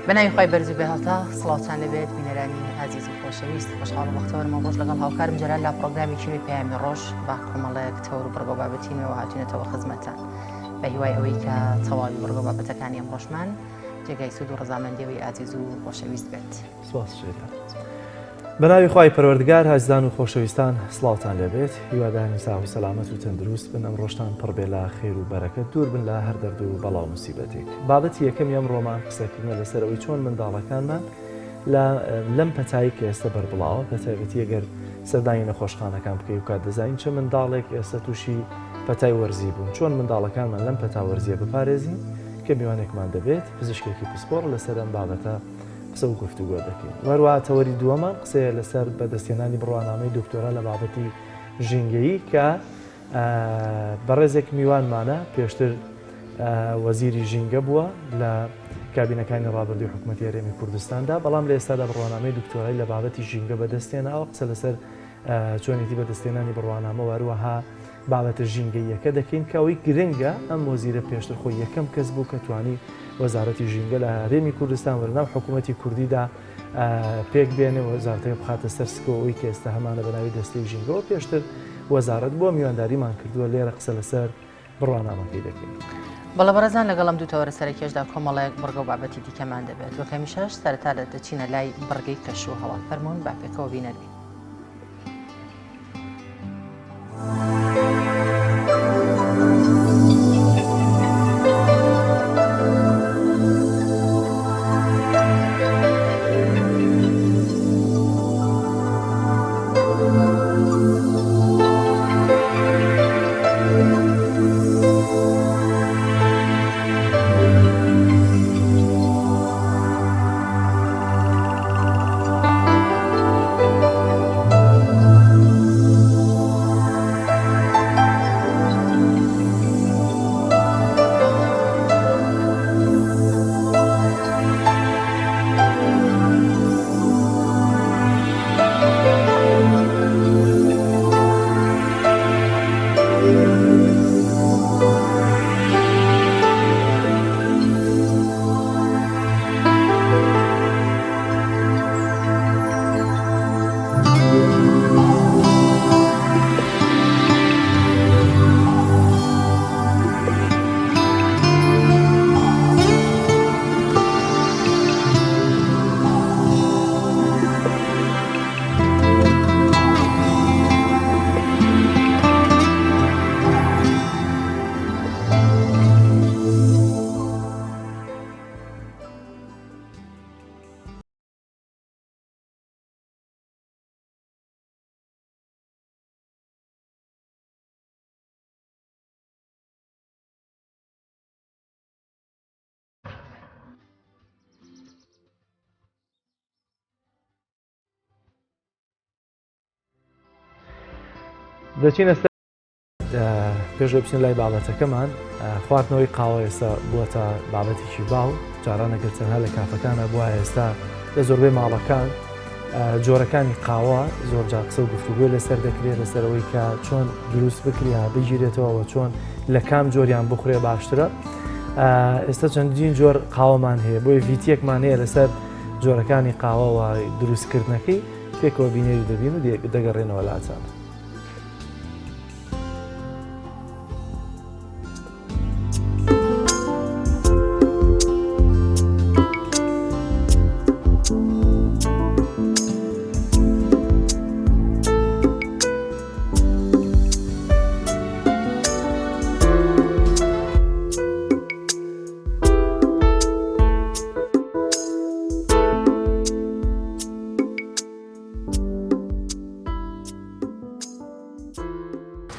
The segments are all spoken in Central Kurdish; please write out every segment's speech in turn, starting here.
بەناوی خوای بەرز و بێهاوتا سڵاوتان لەبێت بینەرانی ئازیز و خۆشەویست خۆشحاڵ و بەختەوەرم ئەمڕۆش لەگەڵ هاوکارم جەلال لە پڕۆگرامێکی نوێی پەیامی ڕۆژ بە کۆمەڵێک تەور و بڕگە و بابەتی نوێوە هاتوینەتەوە خزمەتتان بە هیوای ئەوەی کە تەواوی بڕگە و بابەتەکانی ئەمڕۆشمان جێگای سوود و ڕەزامەندیەوەی ئازیز و خۆشەویست بێت. سپاس شێریا. بەناوی خوای پەروەردگار ئازیزان و خۆشەویستان سڵاوتان لێبێت هیوادارین ساغ و سەلامەت و تەندروست بن ئەمڕۆشتان پڕ بێ لە خێر و بەرەکەت دوور بن لە هەر دەرد و بەڵا و موسیبەتێک بابەتی یەکەمی ئەمڕۆمان قسەکردنە لەسەر ئەوەی چۆن منداڵەکانمان لە لەم پەتایی کە ئێستا بەربڵاوە بە تایبەتی ئەگەر سەردانی نەخۆشخانەکان بکەی و کات دەزانین چە منداڵێک ئێستا تووشی پەتای وەرزی بوون چۆن منداڵەکانمان لەم پەتا وەرزیە بپارێزین کە میوانێکمان دەبێت پزیشکێکی پسپۆڕ لەسەر ئەم بابەتە قسە و گفتوگۆ دەکەین. و هەروەها تەوەری دووەمان قسەیە لەسەر بەدەستهێنانی بڕوانامەی دکتۆرا لە بابەتی ژینگەیی کە بەڕێزێک میوانمانە پێشتر وەزیری ژینگە بووە لە کابینەکانی ڕابردووی حکوومەتی هەرێمی کوردستاندا بەڵام لە ئێستادا بڕوانامەی دکتۆرای لە بابەتی ژینگە بەدەستهێناوە قسە لەسەر چۆنێتی بەدەستهێنانی بڕوانامە و هەروەها بابەتە ژینگەییەکە دەکەین کە ئەوەی گرنگە ئەم وەزیرە پێشتر خۆی یەکەم کەس بوو کە توانی وەزارەتی ژینگە لە هەرێمی کوردستان و لەناو حکوومەتی کوردیدا پێک بێنێ و وەزارەتەکە بخاتە سەر سکۆ ئەوەی کە ئێستا هەمانە بە ناوی دەستەی ژینگەوە پێشتر وەزارەت بووە میوانداریمان کردووە لێرە قسە لەسەر بڕوانامەکەی دەکەین. بەڵێ بەڕێزان لەگەڵ ئەم دوو تەوەرە سەرەکیەشدا کۆمەڵێک بڕگە و بابەتی دیکەمان دەبێت وەک هەمیشەش سەرەتا لە دەچینە لای بڕگەی کەش و هەوا فەرموون با پێکەوە بینەر بین. دەچینە سەر پێش بچین لای بابەتەکەمان خواردنەوەی قاوە ئێستا بووەتە بابەتێکی باو جاران ئەگەر تەنها لە کافەکانە بووە ئێستا لە زۆربەی ماڵەکان جۆرەکانی قاوە زۆر جار قسە و گفتوگۆی لەسەر دەکرێت لەسەرەوەی کە چۆن دروست بکریا بگیرێتەوە چۆن لە کام جۆریان بخورێ باشترە ئێستا چەندین جۆر قاوەمان هەیە بۆیە ڤیتیەکمان هەیە لەسەر جۆرەکانی قاوەوە دروستکردنەکەی پێکەوە بینەری دەبین و دەگەڕێنەوە لاتان.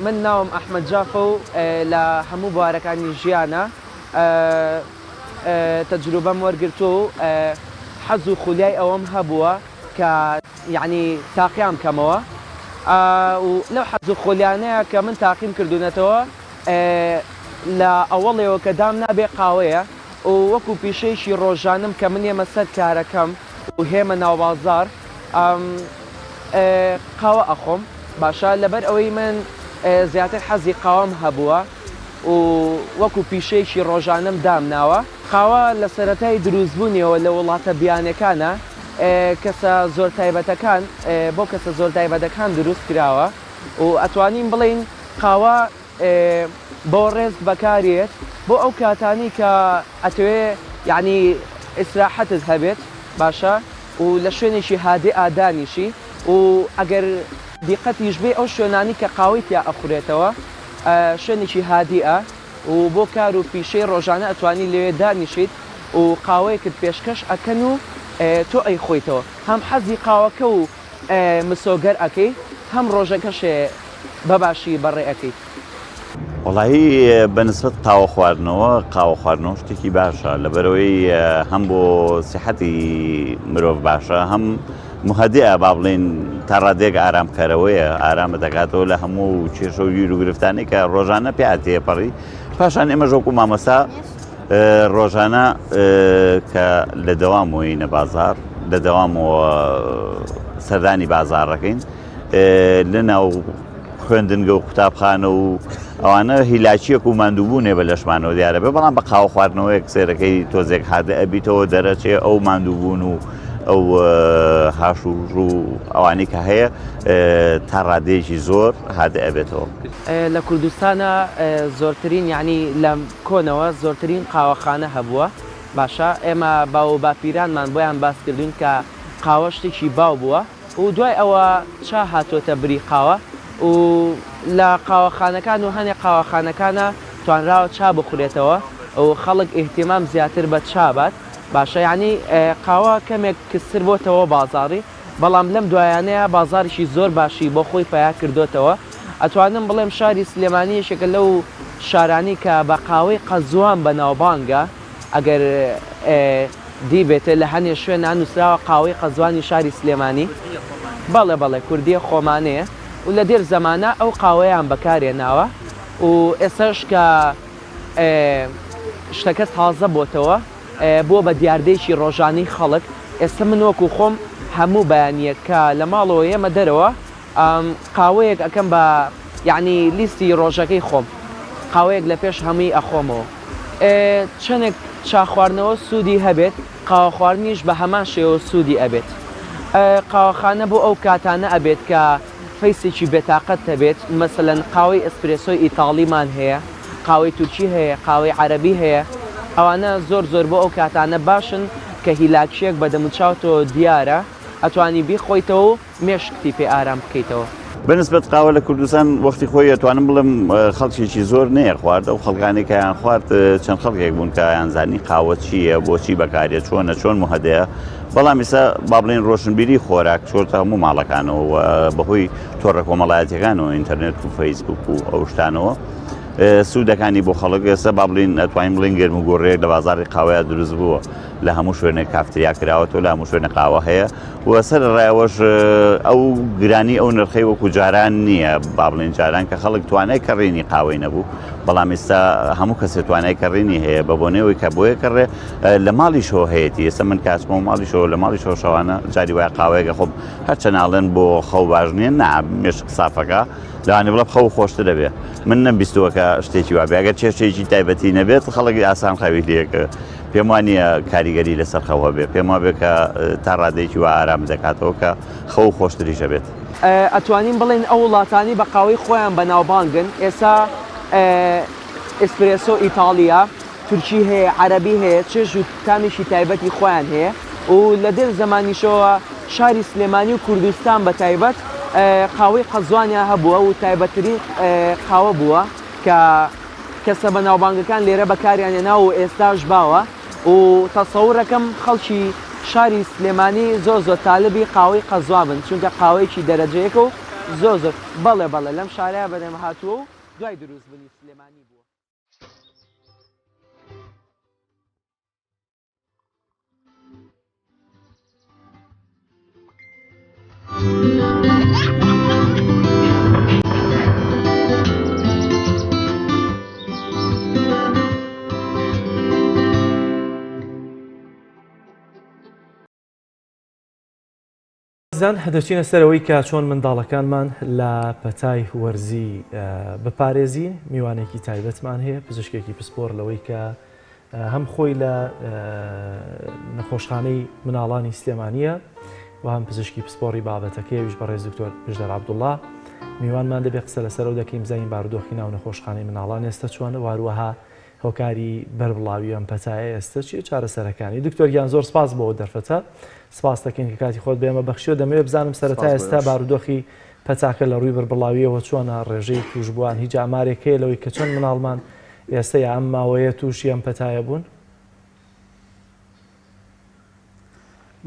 من ناوم ئەحمەد جافە و لە هەموو بوارەکانی ژیانا تەجروبەم وەرگرتووە و حەز و خولیای ئەوەم هەبووە کە یەعنی تاقیان بکەمەوە و لەو حەز و خولیانەیە کە من تاقیم کردوونەتەوە لە ئەوەڵێوە کە دام نابێ قاوەیە و وەکو پیشەیەکی ڕۆژانم کە من یەمە سەر کارەکەم و هێمە ناوبازاڕ قاوە ئەخۆم باشە لەبەر ئەوەی من زیاتر حەزی قاوەم هەبووە. و وەکو پیشەیەکی ڕۆژانەم دامناوە. قاوە لە سەرەتای دروستبوونیەوە لە وڵاتە بیانەکانا کەسە زۆر تایبەتەکان بۆ کەسە زۆر تایبەتەکان دروست کراوە و ئەتوانین بڵێین قاوە بۆ ڕێست بەکاریێت بۆ ئەو کاتانەی کە ئەتەوێ یانی ئیسراحەتت هەبێت باشە و لە شوێنێکی هادئا دانیشی و ئەگەر دیقەتیش بەی ئەو شوێنانەی کە قاوەی تیا ئەخورێتەوە شوێنێکی هادیئە و بۆ کار و پیشەی ڕۆژانە ئەتوانی لەوێ دانیشیت و قاوەیەکت پێشکەش ئەکەن و تۆ ئەیخۆیتەوە هەم حەزی قاوەکە و مسۆگەر ئەکەی هەم ڕۆژەکەشێ بە باشی بەڕێ ئەکەیت. وەڵایی بە نسبەت قاوە خواردنەوە قاوە خواردنەوە شتێکی باشە لەبەرەوەی هەم بۆ سیحەتی مرۆڤ باشە هەم مهدئە با بڵێین تا ڕادەیەک ئارامکەرەوەیە ئارامە دەکاتەوە لە هەموو کێشە و گیر و گرفتانەی کە ڕۆژانە پیا تێپەڕی پاشان ئێمەش وەکو مامۆستا ڕۆژانە کە لە دەوامەوەینە بازار لە دەوامەوە سەردانی بازاڕەکەین لە ناو خوێندنگە و قوتابخانە و ئەوانە هیلاکیەک و ماندووبوونێ بە لەشمانەوە دیارە بێ بەڵام بە قاوە خواردنەوەیەک سێرەکەی تۆزێک هادە ئەبیتەوە دەرەچێ ئەو ماندووبوون و ئەو هاش و ڕوو ئەوانەی کە هەیە تا ڕادەیەکی زۆر هادە ئەبێتەوە. لە کوردستانا زۆرترین یانی لە کۆنەوە زۆرترین قاوەخانە هەبووە باشە ئێمە باو و باپیرانمان بۆیان باس کردوین کە قاوە شتێکی باو بووە و دوای ئەوە چا هاتۆتە بری قاوە و لە قاوەخانەکان و هەنێ قاوەخانەکانا توانراوە چا بخورێتەوە و خەڵک ئیهتیمام زیاتر بە چا بات باشە یانی قاوە کەمێک کزتر بۆتەوە بازاڕی بەڵام لەم دوایانەیا بازاڕیکی زۆر باشی بۆ خۆی پەیا کردۆتەوە ئەتوانم بڵێم شاری سلێمانی یەکێکە لەو شارانەی کە بە قاوەی قەزوان بەناوبانگە ئەگەر دیبێتێ لە هەنێ شوێنا نووسراوە قاوەی قەزوانی شاری سلێمانی بەڵێ بەڵێ کوردیە خۆمانەیە و لە دێر زەمانا ئەو قاوەیان بەکارێناوە و ئێستاش کە شتەکە تازە بۆتەوە بووە بە دیاردەیەکی ڕۆژانەی خەڵک ئێستا من وەکو خۆم هەموو بەیانیەک کە لە ماڵەوە یەمە دەرەوە قاوەیەک ئەکەم بە یەعنی لیستی ڕۆژەکەی خۆم قاوەیەک لە پێش هەمووی ئەخۆمەوە چەنێک چا خواردنەوە سوودی هەبێت قاوە خواردنیش بە هەمان شێوە سوودی ئەبێت قاوەخانە بۆ ئەو کاتانە ئەبێت کە فەیسێکی بێتاقەت هەبێت مەسەلەن قاوەی ئەسپرێسۆی ئیتاڵیمان هەیە قاوەی تورکی هەیە قاوەی عەرەبی هەیە ئەوانە زۆر زۆر بۆ ئەو کاتانە باشن کە هیلاکیەک بە دەموچاوتەوە دیارە ئەتوانی بیخۆیتەوە و مێشکتی پێ ئارام بکەیتەوە. بە نسبەت قاوە لە کوردستان وەختی خۆی ئەتوانم بڵێم خەڵکێکی زۆر نەیەخوارد ئەو خەڵکانەی کە یان خوارد چەند خەڵکێک بوون کە یان زانی قاوە چییە بۆچی بەکارێت چۆنە چۆن مهدەیە بەڵام ئیسا با بڵێن ڕۆشنبیری خۆراک چۆتە هەموو ماڵەکانەوە و بەهۆی تۆڕە کۆمەڵایەتیەکانەوە ئینتەرنێت و فەیسبوک و ئەو شتانەوە سوودەکانی بۆ خەڵک ئێستا با بڵین ئەتوانین بڵین گەرم و گۆڕێک لە بازاری قاوەیە دروست بووە لە هەموو شوێنێک کافتریا کراوەتەوە لە هەموو شوێنە قاوە هەیە و سەرەڕای ئەوەش ئەو گرانی ئەو نرخەی وەکو جاران نییە با بڵێن جاران کە خەڵک توانای کڕینی قاوەی نەبوو بەڵام ئێستا هەموو کەسێ توانای کڕینی هەیە بە بۆنەوەی کە بۆیە کڕێ لە ماڵیشەوە هەیەی ئێستا من کاچمەوە ماڵیشەوە لە ماڵیشەوە شەوانە جاری وایە قاوەیەکە خۆم هەرچەند ئاڵێن بۆ خەو باش نییە نا مێشک سافەکە لەوانێ بڵێ خەو خۆشتر دەبێ من نەمبیستووە کە شتێکی وابێ ئەگەر چێشتێکی تایبەتی نەبێت خەڵک ئاسان خەوی لێکە پێم وا نییە کاریگەری لەسەر خەو هەبێ، پێم وابێ کە تا ڕادەیەکی وا ئارام دەکاتەوە کە خەو خۆشتریش ئەبێت. ئەتوانین بڵێین ئەو وڵاتانەی بە قاوەی خۆیان بەناوبانگن ئێستا ئێسپرێسۆ ئیتاڵییە، تورکی هەیە، عەرەبی هەیە، چێژ و تامێکی تایبەتی خۆیان هەیە و لە دێر زەمانیشەوە شاری سلێمانی و کوردستان بە تایبەت قاوەی قەزوانیان هەبووە و تایبەتترین قاوە بووە کە کەسە بەناوبانگەکان لێرە بەکاریان هێناوە و ئێستاش باوە و تەسەورەکەم خەڵکی شاری سلێمانی زۆر زۆر تالبی قاوەی قەزوا بن چونکە قاوەیەکی دەرەجە یەکە و زۆر زۆر بەڵێ بەڵێ لەم شارەیا بەرهەم هاتووە و دوای دروست بونی سلێمانی بووە. زان دەچینە سەر ئەوەی کە چۆن منداڵەکانمان لە پەتای وەرزی بپارێزین، میوانێکی تایبەتمان هەیە پزیشکێکی پسپۆر لەوەی کە هەم خۆی لە نەخۆشخانەی مناڵانی سلێمانیە و هەم پزیشکی پسپۆڕی بابەتەکەی ئەویش بەڕێز دکتۆر پشدەر عەبدوڵڵا میوانمان دەبێت قسە لەسەرەوە دەکەین بزانین بارودۆخی ناو نەخۆشخانەی مناڵان ئێستا چۆنە و هەروەها هۆکاری بەربڵاوی ئەم پەتایە ئێستە چیە چارەسەرەکانی؟ دکتۆر گیان زۆر سپاس بۆ ئەو دەرفەتە سپاس دەکەین کە کاتی خۆت بە ئێمە بەخشیوە دەمەوێت بزانم سەرەتا ئێستا بارودۆخی پەتاکە لە ڕووی بەربڵاویەوە چۆنە ڕێژەی توشبووان هیچ ئامارێک هەیە لەوەی کە چەند مناڵمان ئێستا یا ئەم ماوەیە تووشی ئەم پەتایە بوون؟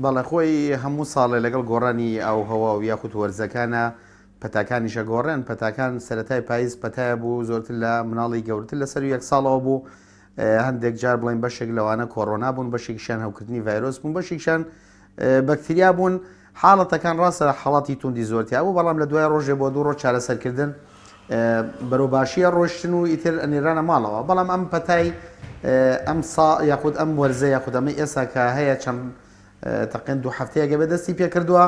بەڵێ خۆی هەموو ساڵێ لەگەڵ گۆڕانی ئاووهەوا و یاخود وەرزەکانە پەتاکانیش ئەگۆڕێن، پەتاکان سەرەتای پایز پەتایە بوو زۆرتر لە مناڵی گەورتر لە سەروی یەک ساڵەوە بوو هەندێک جار بڵێن بەشێک لەوانە کۆرۆنا بوون بەشێکیشیان هەوکردنی ڤایرۆس بوون بەشێکیان بەکتریا بوون حاڵەتەکان ڕاستە حاڵاتی توندی زۆرتیا بوو بەڵام لە دوای ڕۆژێ بۆ دوو ڕۆژ چارەسەرکردن بەرەو باشیە ڕۆشتن و ئیتر ئەنێرانە ماڵەوە بەڵام ئەم پەتای ئەم سا یاخود ئەم وەرزە یاخود ئەمەی ئێستا کە هەیە چەند تەقێن دوو هەفتەیەکە بێ دەستی پێکردووە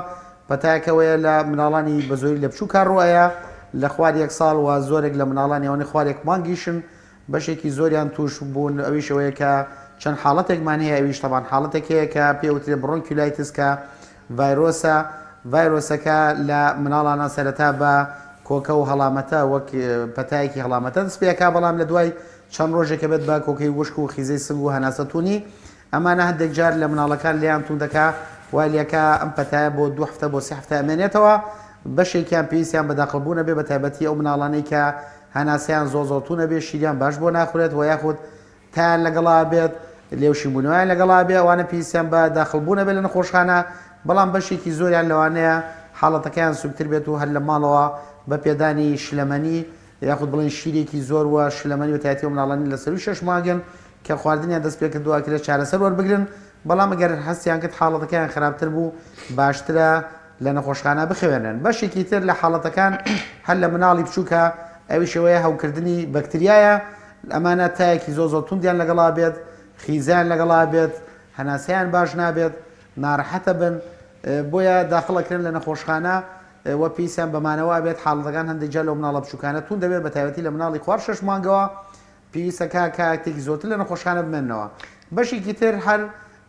پەتایەکەوەیە لە مناڵانی بە زۆری لە بچووکا ڕوئەیە لە خوار یەک ساڵ و زۆرێک لە مناڵانی ئەوەنە خوار یەک مانگیشن بەشێکی زۆریان توش بوون ئەویش ئەوەیە کە چەند حاڵەتێکمان هەیە ئەویش تەبان حاڵەتێک هەیە کە پێوترێ bronchiolitis کە ڤایرۆسە ڤایرۆسەکە لە مناڵانە سەرەتا بە کۆکە و هەڵامەتە وەک پەتایەکی هەڵامەتە دەست پێکا بەڵام لە دوای چەند ڕۆژێکە بێت بە کۆکەی وشک و خیزەی سنگ و هەناسە تونی ئەمانە هەندێک جار لە مناڵەکان لێیان توند دەکا وای لێکا ئەم پەتایە بۆ دوو هەفتە بۆ سێ هەفتە ئەمێنێتەوە بەشێکیان پێویستیان بە داخڵبوون ئەبێ بە تایبەتی ئەو مناڵانەی کە هەناسەیان زۆر زۆر توند ئەبێ شیریان باش بۆ ناخورێت وە یاخود تایان لەگەڵا بێت لێوشینبوونەوەیان لەگەڵا بێ ئەوانە پێویستیان بە داخڵبوون ئەبێ لە نەخۆشخانە بەڵام بەشێکی زۆریان لەوانەیە حاڵەتەکەیان سوکتر بێت و هەر لە ماڵەوە بە پێدانی شلەمەنی یاخود بڵێن شیرێکی زۆر وە شلەمەنی بە تایبەتی ئەو مناڵانەی لە سەرووی شەش مانگن کە خواردنیان دەست پێکردووە ئەکرێت چارەسەر وەربگرن، بەڵام ئەگەر هەستیان کرد حاڵەتەکەیان خراپتر بوو باشترە لە نەخۆشخانە بخەوێنرێن. بەشێکی تر لە حاڵەتەکان هەر لە مناڵی بچووکە ئەویش ئەوەیە هەوکردنی بەکتریایە، ئەمانە تایەکی زۆر زۆر توندیان لەگەڵا بێت، خیزیان لەگەڵا بێت، هەناسەیان باش نابێت، ناڕەحەتە بن، بۆیە داخڵ ئەکرێن لە نەخۆشخانە و پێویستیان بە مانەوە ئەبێت، حاڵەتەکان هەندێک جار لەو مناڵە بچووکانە توند دەبێت بەتایبەتی لە مناڵی خوار شەش مانگەوە پێویستە کە کاتێکی زۆرتر لە نەخۆشخانە بمێننەوە. بەشێکی تر هەر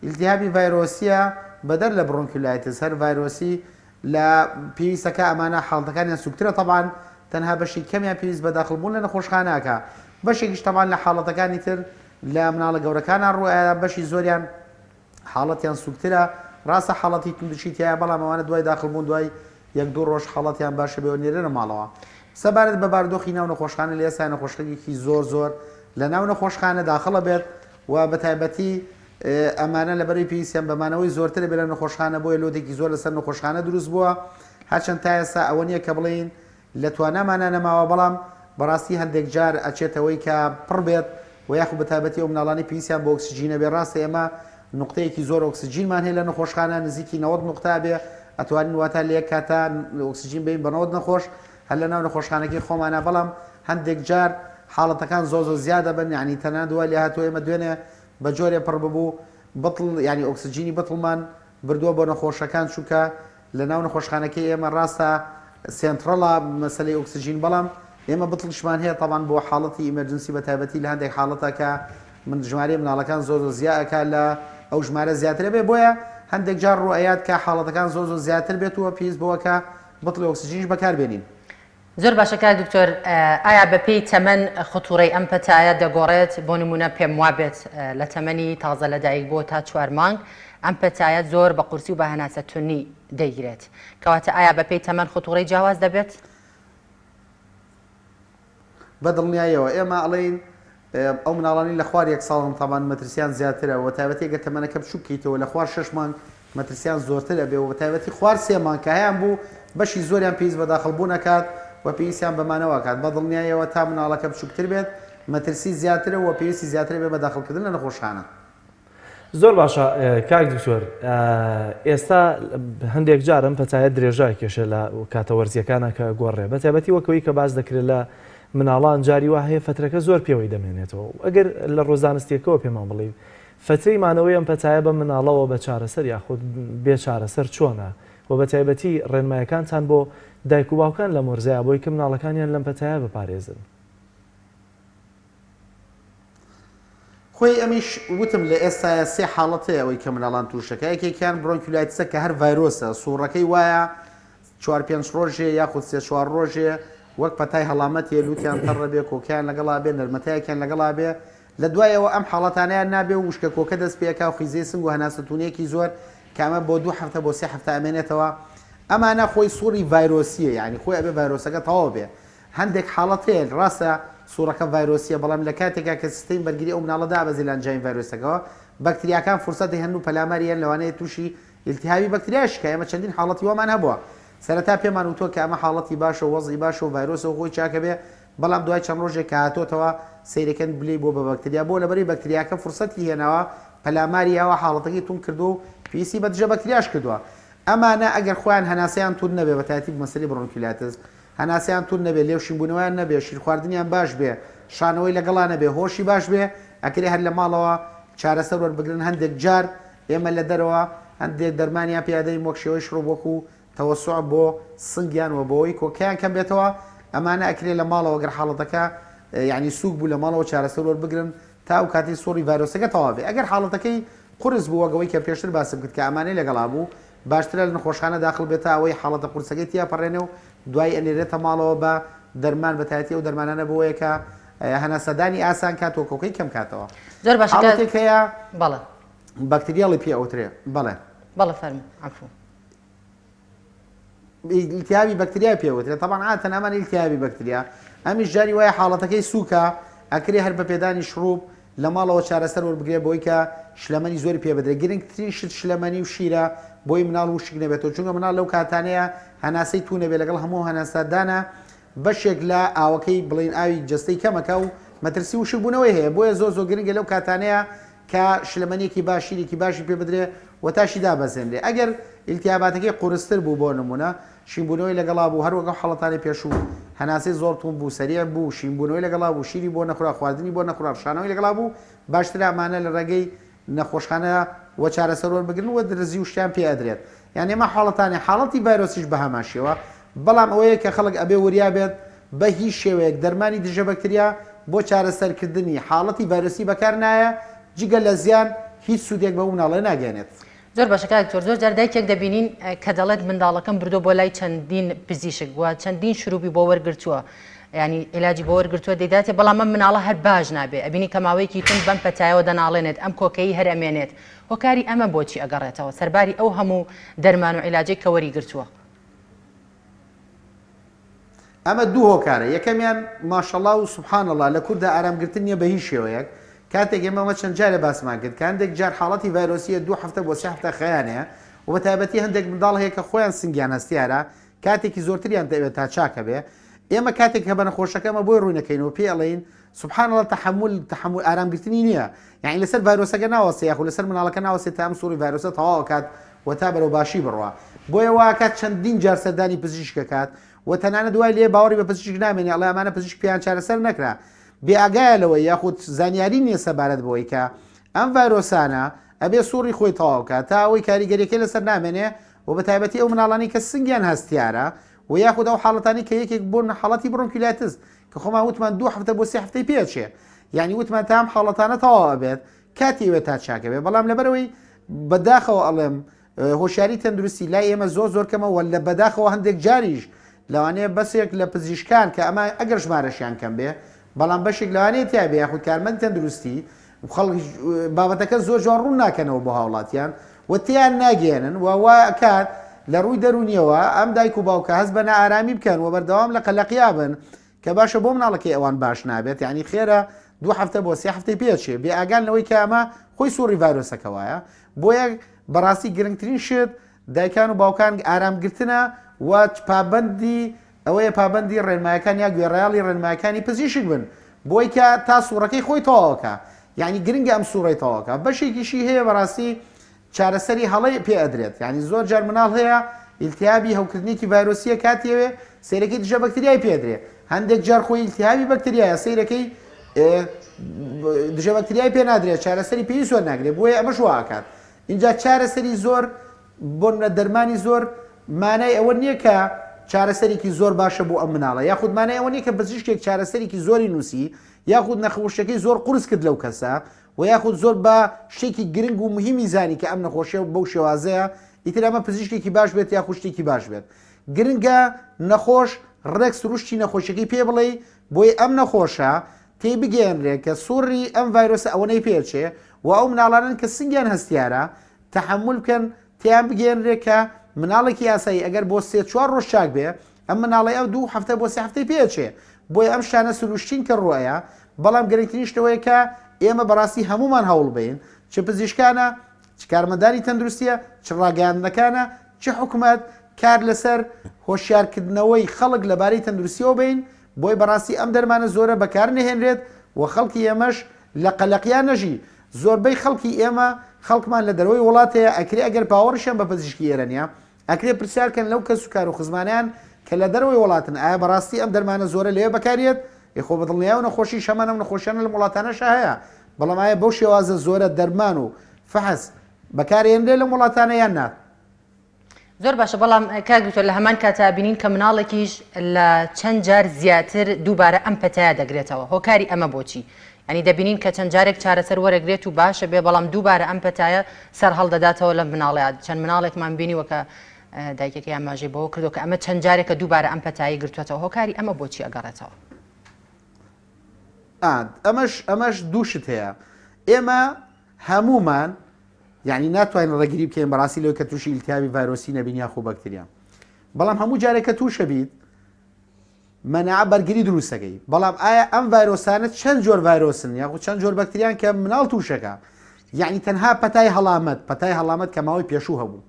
ئیلتیهابی ڤایرۆسییە بەدەر لە bronchiolitis هەر ڤایرۆسی لە پێویستە کە ئەمانە حاڵەتەکانیان سوکترە تەبعەن تەنها بەشی کەمیان پێویست بە داخڵ بوون لە نەخۆشخانە ئەکا بەشێکیش تەبعەن لە حاڵەتەکانی تر لە مناڵە گەورەکانا ڕوو بەشی زۆریان حاڵەتیان سوکترە، ڕاستە حاڵەتی توندشی تیایە بەڵام ئەوانە دوای داخڵ بوون دوای یەک دوو ڕۆژ حاڵەتیان باشە بێ و نێرێنە ماڵەوە. سەبارەت بە بارودۆخی ناو نەخۆشخانە لە ئێستا نەخۆشخەکێکی زۆر زۆر لە ناو نەخۆشخانە داخڵە بێت و بە تایبەتی ئەمانە لەبەرەی پێویستیان بە مانەوەی زۆرترە بێ لە نەخۆشخانە بۆیە load ێکی زۆر لەسەر نەخۆشخانە دروست بووە هەرچەند تا ئێستا ئەوە نییە کە بڵێین لە توانامانا نەماوە بەڵام بەڕاستی هەندێک جار ئەچێتەوەی کە پڕ بێت وە یاخود بەتایبەتی ئەو مناڵانەی پێویستیان بە ئۆکسجینە بێ ڕاستە ئێمە نوقتەیەکی زۆر ئۆکسجینمان هەیە لە نەخۆشخانە نزیکی 90 نوقتە بێ ئەتوانین واتا لە یەک کاتا ئۆکسجین بین بە 90 نەخۆش هەر لە ناو نەخۆشخانەکەی خۆمانە بەڵام هەندێک جار حاڵەتەکان زۆر زۆر زیادە بن یعنی تەنانەت وای لێهاتووە ئێمە دوێنێ بە جۆرێ پڕ ببوو بتڵ یعنی ئۆکسجینی بتڵمان بردووە بۆ نەخۆشەکان چونکە لە ناو نەخۆشخانەکەی ئێمە ڕاستە سێنتڕەڵە مەسەلەی ئۆکسجین بەڵام ئێمە بتڵیشمان هەیە تەبان بۆ حاڵەتی emergency بە تایبەتی لە هەندێک حاڵەتە کە من ژمارەی مناڵەکان زۆر زۆر زیا ئەکا لە ئەو ژمارە زیاترە بێ بۆیە هەندێک جار ڕوئەیات کە حاڵەتەکان زۆر زۆر زیاتر بێت و پێویست بەوە کە بتڵی ئۆکسجینیش بەکار بێنین. زۆر باشە کاک دکتۆر ئایا بەپێی تەمەن خطورەی ئەم پەتایە دەگۆڕێت بۆ نمونە پێم وابێت لە تەمەنی تازە لەدایک بۆ تا چوار مانگ ئەم پەتایە زۆر بە قورسی و بە هەناسە تونی دەیگرێت کەواتە ئایا بەپێی تەمەن خطورەی جیاواز دەبێت؟ بە دڵنیاییەوە ئێمە ئەڵێین ئەو مناڵانەی لە خوار یەک ساڵن تەبان مەترسیان زیاترە وە تایبەتی گەر تەمەنەکە بچوک کەیتەوە لە خوار شەش مانگ مەترسیان زۆرتر ئەبێ و بەتایبەتی خوار سێ مانگ کە هەیان بوو بەشی زۆریان پێویست بە داخڵ بوون ئەکات و پێویستیان بە مانەوە ئەکات بە دڵنیایەوە تا مناڵەکە بچوکتر بێت مەترسی زیاترە و پێویستی زیاتر ئەبێ بە داخڵکردن لە نەخۆشخانە. زۆر باشە کاک دکتۆر ئێستا هەندێک جار ئەم پەتایە درێژە کێشە لە کاتە وەرزیەکانە کە گۆڕێ بە تایبەتی وەکەوەی کە باس دەکرێت لە مناڵان جاری وا هەیە فترەکە زۆر پێوەی دەمێنێتەوە ئەگەر لە ڕۆزانستیەکەوە پێمان بڵێ فترەی مانەوەی ئەم پەتایە بە مناڵەوە بە چارەسەر یاخود بێ چارەسەر چۆنە؟ و بە تایبەتی ڕێنمایەکانتان بۆ دایک و باوکان لەم وەرزەیا بۆی کە مناڵەکانیان لەم پەتایە بپارێزن. خۆی ئەمیش وتم لە ئێستایا سێ حاڵەت هەیە ئەوەی کە مناڵان تووشەکە یەکێکیان bronchiolitis ە کە هەر ڤایرۆسە سوڕەکەی وایە چوار پێنج ڕۆژێ یاخود سێ چوار ڕۆژێ وەک پەتای هەڵامەتێ لوتیان تەڕە بێ کۆکەیان لەگەڵا بێ نەرمەتایەکیان لەگەڵا بێ لە دوایەوە ئەم حاڵەتانەیان نابێ و وشکە کۆکە دەست پێ ئەکا و خیزەی سنگ و هەناسە توونیەکی زۆر کە ئەمە بۆ دوو هەفتە بۆ سێ هەفتە ئەمێنێتەوە ئەمانە خۆی سوڕی ڤایرۆسیە یانی خۆی ئەبێ ڤایرۆسەکە تەواو بێ هەندێک حاڵەت هەیە ڕاستە سوڕەکە ڤایرۆسیە بەڵام لە کاتێکا کە سیستەمی بەرگری ئەو مناڵە دابەزێ لە ئەنجامی ڤایرۆسەکەوە بەکتریاکان فرسەتی هەن و پەلاماری یەن لەوانەیە تووشی ئیلتیهابی بەکتریاش کە ئێمە چەندین حاڵەتی وامان هەبووە سەرەتا پێمان وتووە کە ئەمە حاڵەتی باشە و وەزعی باشە و ڤایرۆسە و خۆی چاکە بێ بەڵام دوای چەند ڕۆژێک کە هاتۆتەوە سەیرەکەن بلێی بووە بە بەکتریا بۆ لەبەرەی بەکتریاکە فرسەتی هێناوە پەلاماری یاوە حاڵەتەکەی توند کردووە و پێویستی بە دژە بەکتریاش کردووە ئەمانە ئەگەر خۆیان هەناسەیان توند نەبێ بەتایبەتی مەسەلەی bronchiolitis هەناسەیان توند نەبێ، لێو شینبوونەوەیان نەبێ، شیرخواردنیان باش بێ، شانەوەی لەگەڵا نەبێ، هۆشی باش بێ، ئەکرێ هەر لە ماڵەوە چارەسەر وەربگرن، هەندێک جار ئێمە لە دەرەوە هەندێک دەرمانیان پێ ئەدەین وەک شێوەی شڕوب وەکو تەوەسوع بۆ سنگیان وە بۆوەی کۆکەیان کەم بێتەوە، ئەمانە ئەکرێ لە ماڵەوە گەر حاڵەتەکە یانی سوک بوو لە ماڵەوە چارەسەر وەربگرن تا ئەو کاتەی سوڕی ڤایرۆسەکە تەواو بێ، ئەگەر حاڵەتەکەی قورس بوو وەک ئەوەی کە پێشتر باسم کرد کە ئەمانەی لەگەڵا بوو باشترە لە نەخۆشخانە داخڵ بێت تا ئەوەی حاڵەتە قورسەکەی تیا پەڕێنێ و دوایی ئەنێرێتە ماڵەوە بە دەرمان بەتایەتی ئەو دەرمانانە بۆیە کە هەناسەدانی ئاسان کات و کۆکەی کەم کاتەوە. زۆر باشە کە حاڵەتێک هەیە بەڵێ. بەکتریاڵی پێ ئەوترێ بەڵێ. بەڵێ فەرموو عەفوو. ئیلتیهابی بەکتریای پێ وترێت تەبعەن عادەتەن ئەمان ئیلتیهابی بەکتریا ئەمیش جاری وایە حاڵەتەکەی سووکە ئەکرێ هەر بە پێدانی شڕوب لە ماڵەوە چارەسەر وەربگرێ بۆی کە شلەمەنی زۆری پێ بدرێت گرنگترین شت شلەمەنی و شیرە بۆی مناڵ وشک نەبێتەوە چونکە مناڵ لەو کاتانەیە هەناسەی توو نەبێت لەگەڵ هەموو هەناسەدانە بەشێک لە ئاوەکەی بڵێین ئاوی جەستەی کەمەکە و مەترسی وشکبوونەوەی هەیە بۆیە زۆر زۆر گرنگە لەو کاتانەیە کە شلەمەنیەکی باش شیرێکی باشی پێ بدرێ و تاشی دابەزێنرێ ئەگەر ئیلتیاباتەکەی قورستر بوو بۆ نمونە شینبوونەوەی لەگەڵا بوو هەروەک ئەو حاڵەتانەی پێشوو هەناسەی زۆر توند بوو سەریع بوو شینبوونەوەی لەگەڵا بوو شیری بۆ نەخورا خواردنی بۆ نەخورا ڕشانەوەی لەگەڵا بوو باشترە ئەمانە لە ڕێگەی نەخۆشخانە وە چارەسەر وەربگرن و درزی و شتیان پێ ئەدرێت یان ئێمە حاڵەتانێ حاڵەتی ڤایرۆسیش بەهەمان شێوە بەڵام ئەوەیە کە خەڵک ئەبێ وریا بێت بە هیچ شێوەیەک دەرمانی دژە بەکتریا بۆ چارەسەرکردنی حاڵەتی ڤایرۆسی بەکار نایە جگە لە زیان هیچ سوودێک بەو مناڵە ناگەیەنێت. زۆر باشە کاک دکتۆر زۆر جار دایکێک دەبینین کە دەڵێت منداڵەکەم بردووە بۆ لای چەندین پزیشک و چەندین شروبی بۆ وەرگرتووە ینی علاجی بۆ وەرگرتووە دەیداتێ بەڵام ئەم مناڵە هەر باش نابێ ئەبینی کە ماوەیەکی تون بەم پەتایەوە دەناڵێنێت ئەم کۆکەیی هەر ئەمێنێت هۆکاری ئەمە بۆچی ئەگەڕێتەوە سەرباری ئەو هەموو دەرمان و عیلاجەی کە وەری گرتووە؟ ئەمە دوو هۆکارە یەکەمیان ماشەڵا و سبحان اللە لە کوردا ئارام گرتن نیە بە هیچ شێوەیەک کاتێک ئێمە ئەمە چەند جارێ باسمان کرد کە هەندێک جار حاڵەتی ڤایرۆسیە دوو هەفتە بۆ سێ هەفتە خەیانەیە و بە تایبەتی هەندێک منداڵ هەیە کە خۆیان سنگیان هەستیارە کاتێکی زۆرتریان دەوێت تا چاکە بێ ئێمە کاتێک کە بە نەخۆشەکەمە بۆی ڕوونەکەینەوە پێ ئەڵێین سبحان اللە تحمل تحمل ئارامگرتنی نییە یعنی لەسەر ڤایرۆسەکە ناوەستێ یاخود لەسەر مناڵەکە ناوەستێ تا ئەم سوڕی ڤایرۆسە تەواو کات و تا بەرەو باشی بڕوا بۆیە واکات چەندین جار سەردانی پزیشک ئەکات و تەنانەت وای لێ باوەڕی بە پزیشک نامێنێ ئەڵێ ئەمانە پزیشک پێیان چارەسەر نەکرا بێ ئاگایە لەوەی یاخود زانیاری نییە سەبارەت بەوەی کە ئەم ڤایرۆسانە ئەبێ سوڕی خۆی تەواو کات تا ئەوەی کاریگەریەکەی لەسەر نامێنێ و بە تایبەتی ئەو مناڵانەی کە سنگیان هەستیارە و یاخود ئەو حاڵەتانەی کە یەکێک بۆن حاڵەتی bronchiolitis کە خۆمان وتمان دوو هەفتە بۆ سێ هەفتەی پێ ئەچێ یانی وتمان تا ئەم حاڵەتانە تەواو ئەبێت کاتی ئەوێت تا چاکە بێ بەڵام لەبەرەوەی بەداخەوە ئەڵێم هۆشیاری تەندروستی لای ئێمە زۆر زۆر کەمە وە لە بەداخەوە هەندێک جاریش لەوانەیە بەسێک لە پزیشکان کە ئەمە ئەگەر ژمارەشیان کەم بێ بەڵام بەشێک لەوانەیە تیا بێ یاخود کارمەند تەندروستی خەڵک بابەتەکە زۆر جوان ڕوون ناکەنەوە بۆ هاوڵاتیان و تێیان ناگەیەنن و وا ئەکات لە ڕووی دەروونیەوە ئەم دایک و باوکە هەست بە نائارامی بکەن و بەردەوام لە قەلەقیا بن کە باشە بۆ مناڵەکەی ئەوان باش نابێت یعنی خێرە دوو هەفتە بۆ سێ هەفتەی پێچێ بێ ئاگان لەوەی کە ئەمە خۆی سوڕی ڤایرۆسەکە وایە بۆیە بەڕاستی گرنگترین شت دایکان و باوکان ئارامگرتنە و پابەندی ئەوەیە پابەندی ڕێنمایەکان یا گوێڕایەڵی ڕێنمایەکانی پزیشک بن بۆی کە تا سوڕەکەی خۆی تەواوکا یعنی گرنگە ئەم سوڕەی تەواوکا بەشێکیشی هەیە بەڕاستی چارەسەری هەڵەی پێ ئەدرێت یعنی زۆر جار مناڵ هەیە ئیلتیابی هەوکردنێکی ڤایرۆسیە کاتیەوێ سەیرەکەی دژە بەکتریای پێدرێ هەندێک جار خۆی ئیلتیابی بەکتریایە سەیرەکەی دژە بەکتریای پێ نادرێت چارەسەری پێویست وەرناگرێت بۆیە ئەمەش وا ئەکات اینجا چارەسەری زۆر بۆ نمونە دەرمانی زۆر. مانای ئەوە نییە کە چارەسەرێکی زۆر باشە بۆ ئەم مناڵە یاخود مانای ئەوە نییە کە پزیشکێک چارەسەرێکی زۆری نووسی یاخود نەخۆشیەکەی زۆر قورس کرد لەو کەسە و یاخود زۆر بە شتێکی گرنگ و مهمی زانی کە ئەم نەخۆشیە بەو شێوازەیە ئیتر ئەمە پزیشکێکی باش بێت یاخود شتێکی باش بێت گرنگە نەخۆش ڕێک سروشتی نەخۆشیەکەی پێ بڵێی بۆی ئەم نەخۆشە تێی بگەیەنرێ کە سوڕی ئەم ڤایرۆسە ئەوەنەی پێچێ و ئەو مناڵانەن کە سنگیان هەستیارە تەحەمول بکەن تێیان بگەیەنرێ کە مناڵێکی ئاسایی ئەگەر بۆ سێ چوار ڕۆژ چاک بێ ئەم مناڵەی ئەو دوو هەفتە بۆ سێ هەفتەی پێچێ بۆیە ئەم شتانە سروشتین کە ڕوئەیە بەڵام گرنگترین شت ئەوەیە کە ئێمە بەڕاستی هەموومان هەوڵ بەین چ پزیشکانە چ کارمەندانی تەندروستیە چ ڕاگەیاندنەکانە چ حکومەت کار لەسەر هۆشیارکردنەوەی خەڵک لەبارەی تەندروستیەوە بین بۆی بەڕاستی ئەم دەرمانە زۆرە بەکار نەهێنرێت و خەڵکی ئێمەش لە قەلەقیا نەژی، زۆربەی خەڵکی ئێمە خەڵکمان لە دەرەوەی وڵات هەیە ئەکرێ ئەگەر باوەڕیشیان بە پزیشکی ئێرە نیە ئەکرێ پرسیار کەن لەو کەس و کار و خزمانەیان کە لە دەرەوەی وڵاتن ئایا بەڕاستی ئەم دەرمانە زۆرە لەوێ بەکاریەت؟ ئێ خۆ بەدڵنیایەوە نەخۆشیش هەمان ئەم نەخۆشیانە لەم وڵاتانەشا هەیە بەڵام ئایا بەو شێوازە زۆرە دەرمان و فەحس بەکارئێنرێ لەم وڵاتانە یان نا؟ زۆر باشە بەڵام کاک دکتۆر لە هەمان کاتا بینین کە مناڵێکیش لە چەند جار زیاتر دووبارە ئەم پەتایە دەگرێتەوە هۆکاری ئەمە بۆچی ینی دەبینین کە چەند جارێک چارەسەر وەرەگرێت و باشە بێ بەڵام دووبارە ئەم پەتایە سەر هەڵدەداتەوە لەم مناڵەیە چەند مناڵێکمان بینیوە کە دایکەکەی ئاماژەی بەوە کردو کە ئەمە چەند جارێکە دووبارە ئەم پەتایی گرتوێتەوە هۆکاری ئەمە بۆچی ئەگەڕێتەوە؟ ئەمەش ئەمەش دوو شت هەیە ئێمە هەموومان یانی ناتوانین ڕێگری بکەین بەڕاستی لەوەی کە تووشی ئیلتیابی ڤایرۆسی نەبین یاخۆ بەکتریا بەڵام هەموو جارێک کە تووشە بیت مەناعە بەرگری دروستەکەی بەڵام ئایا ئەم ڤایرۆسانە چەند جۆر ڤایرۆسن یاخود چەند جۆر بەکتریان کە مناڵ تووشەکە یعنی تەنها پەتای هەڵامەت پەتای هەڵامەت کە ماوەی پێشوو هەبوو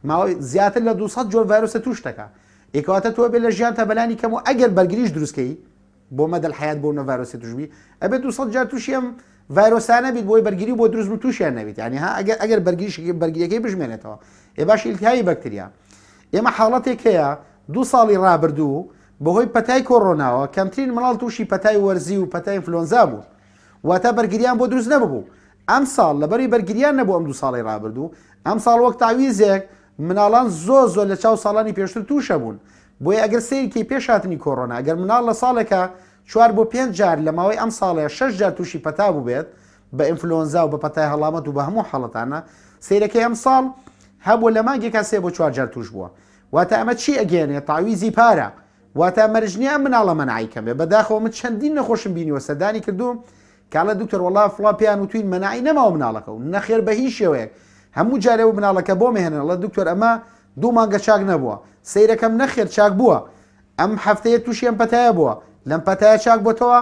ماوەی زیاتر لە 200 جۆر ڤایرۆسە توش دەکا ئێکەواتە تۆ بێ لە ژیان تا بەلانی کەم و ئەگەر بەرگریش دروستکەی بۆ مەدەل حەیات بۆ نە ڤایرۆسی توش بی ئەبێت 200 جار تووشی ئەم ڤایرۆسانە بیت بۆی بەرگری بۆ دروست و تووشیان نەبیت یعنی ها ئەگەر ئەگەر بەرگریش بەرگریەکەی بژمێنێتەوە ئێ باش ئیلتهابی بەکتریا ئێمە حاڵەتێک هەیە دوو ساڵی ڕابردوو بەهۆی پەتای کۆرۆناوە کەمترین مڵاڵ تووشی پەتای وەرزی و پەتای ئینفلۆنزا بوو واتە بەرگریان بۆ دروست نەببوو ئەم ساڵ لەبەری بەرگریان نەبوو ئەم دوو ساڵی ڕابردوو ئەم ساڵ وەک تاویزێک مناڵان زۆر زۆر لە چاو ساڵانی پێشتر تووشە بوون بۆیە ئەگەر سەیر کەی پێش هاتنی کۆڕۆنا ئەگەر مناڵ لە ساڵێکا چوار بۆ پێنج جار لە ماوەی ئەم ساڵەیا شەش جار تووشی پەتا بووبێت بە ئینفلۆنزا و بە پەتای هەڵامەت و بە هەموو حاڵەتانە سەیرەکەی ئەم ساڵ هەبووە لە مانگێکا سێ بۆ چوار جار تووش بووە واتە ئەمە چی ئەگەیەنێ تاویزی پارە واتە مەرج نییە ئەم مناڵە مەنعی کەم بێ بەداخەوە من چەندین نەخۆشم بینیوە سەردانی کردووم کاڵە دکتۆر وەڵا فڵان پێیان وتوین مەناعی نەماوە مناڵەکە و نەخێر بە هیچ شێوەیەک هەموو جارێ و مناڵەکە بۆم هێنن ئەڵێ دکتۆر ئەمە دوو مانگە چاک نەبووە سەیرەکەم نەخێر چاک بووە ئەم هەفتەیە تووشی ئەم پەتایە بووە لەم پەتایە چاک بۆتەوە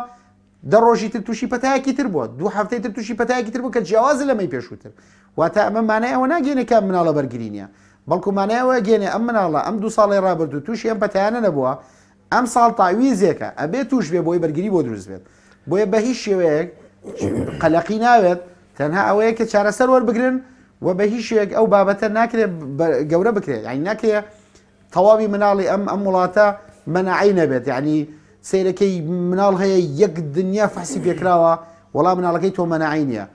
دە ڕۆژی تر تووشی پەتایەکی تر بووە دوو هەفتەی تر تووشی پەتایەکی تر بوو کە جیاوازە لەمەی پێشووتر واتە ئەمە مانای ئەوە ناگەێنێ کە مناڵە بەرگری نییە بەڵکو مانای ئەوە گەێنێ ئەم مناڵە ئەم دوو ساڵی ڕابردوو تووشی ئەم پەتایانە نەبووە ئەم ساڵ تەعویزێکە ئەبێ توش بێ بۆی بەرگری بۆ دروست بێت بۆیە بە هیچ شێوەیەک قەلەقی ناوێت تەنها ئەوەیە کە چارەسەر وەربگرن و بە هیچ شێوەیەک ئەو بابەتە ناکرێت گەورە بکرێت یعنی ناکرێت تەواوی مناڵی ئەم ئەم وڵاتە مەناعی نەبێت یعنی سیرەکەی مناڵ هەیە یەک دنیا فەحسی پێکراوە وەڵام مناڵەکەی تۆ مەناعی نییە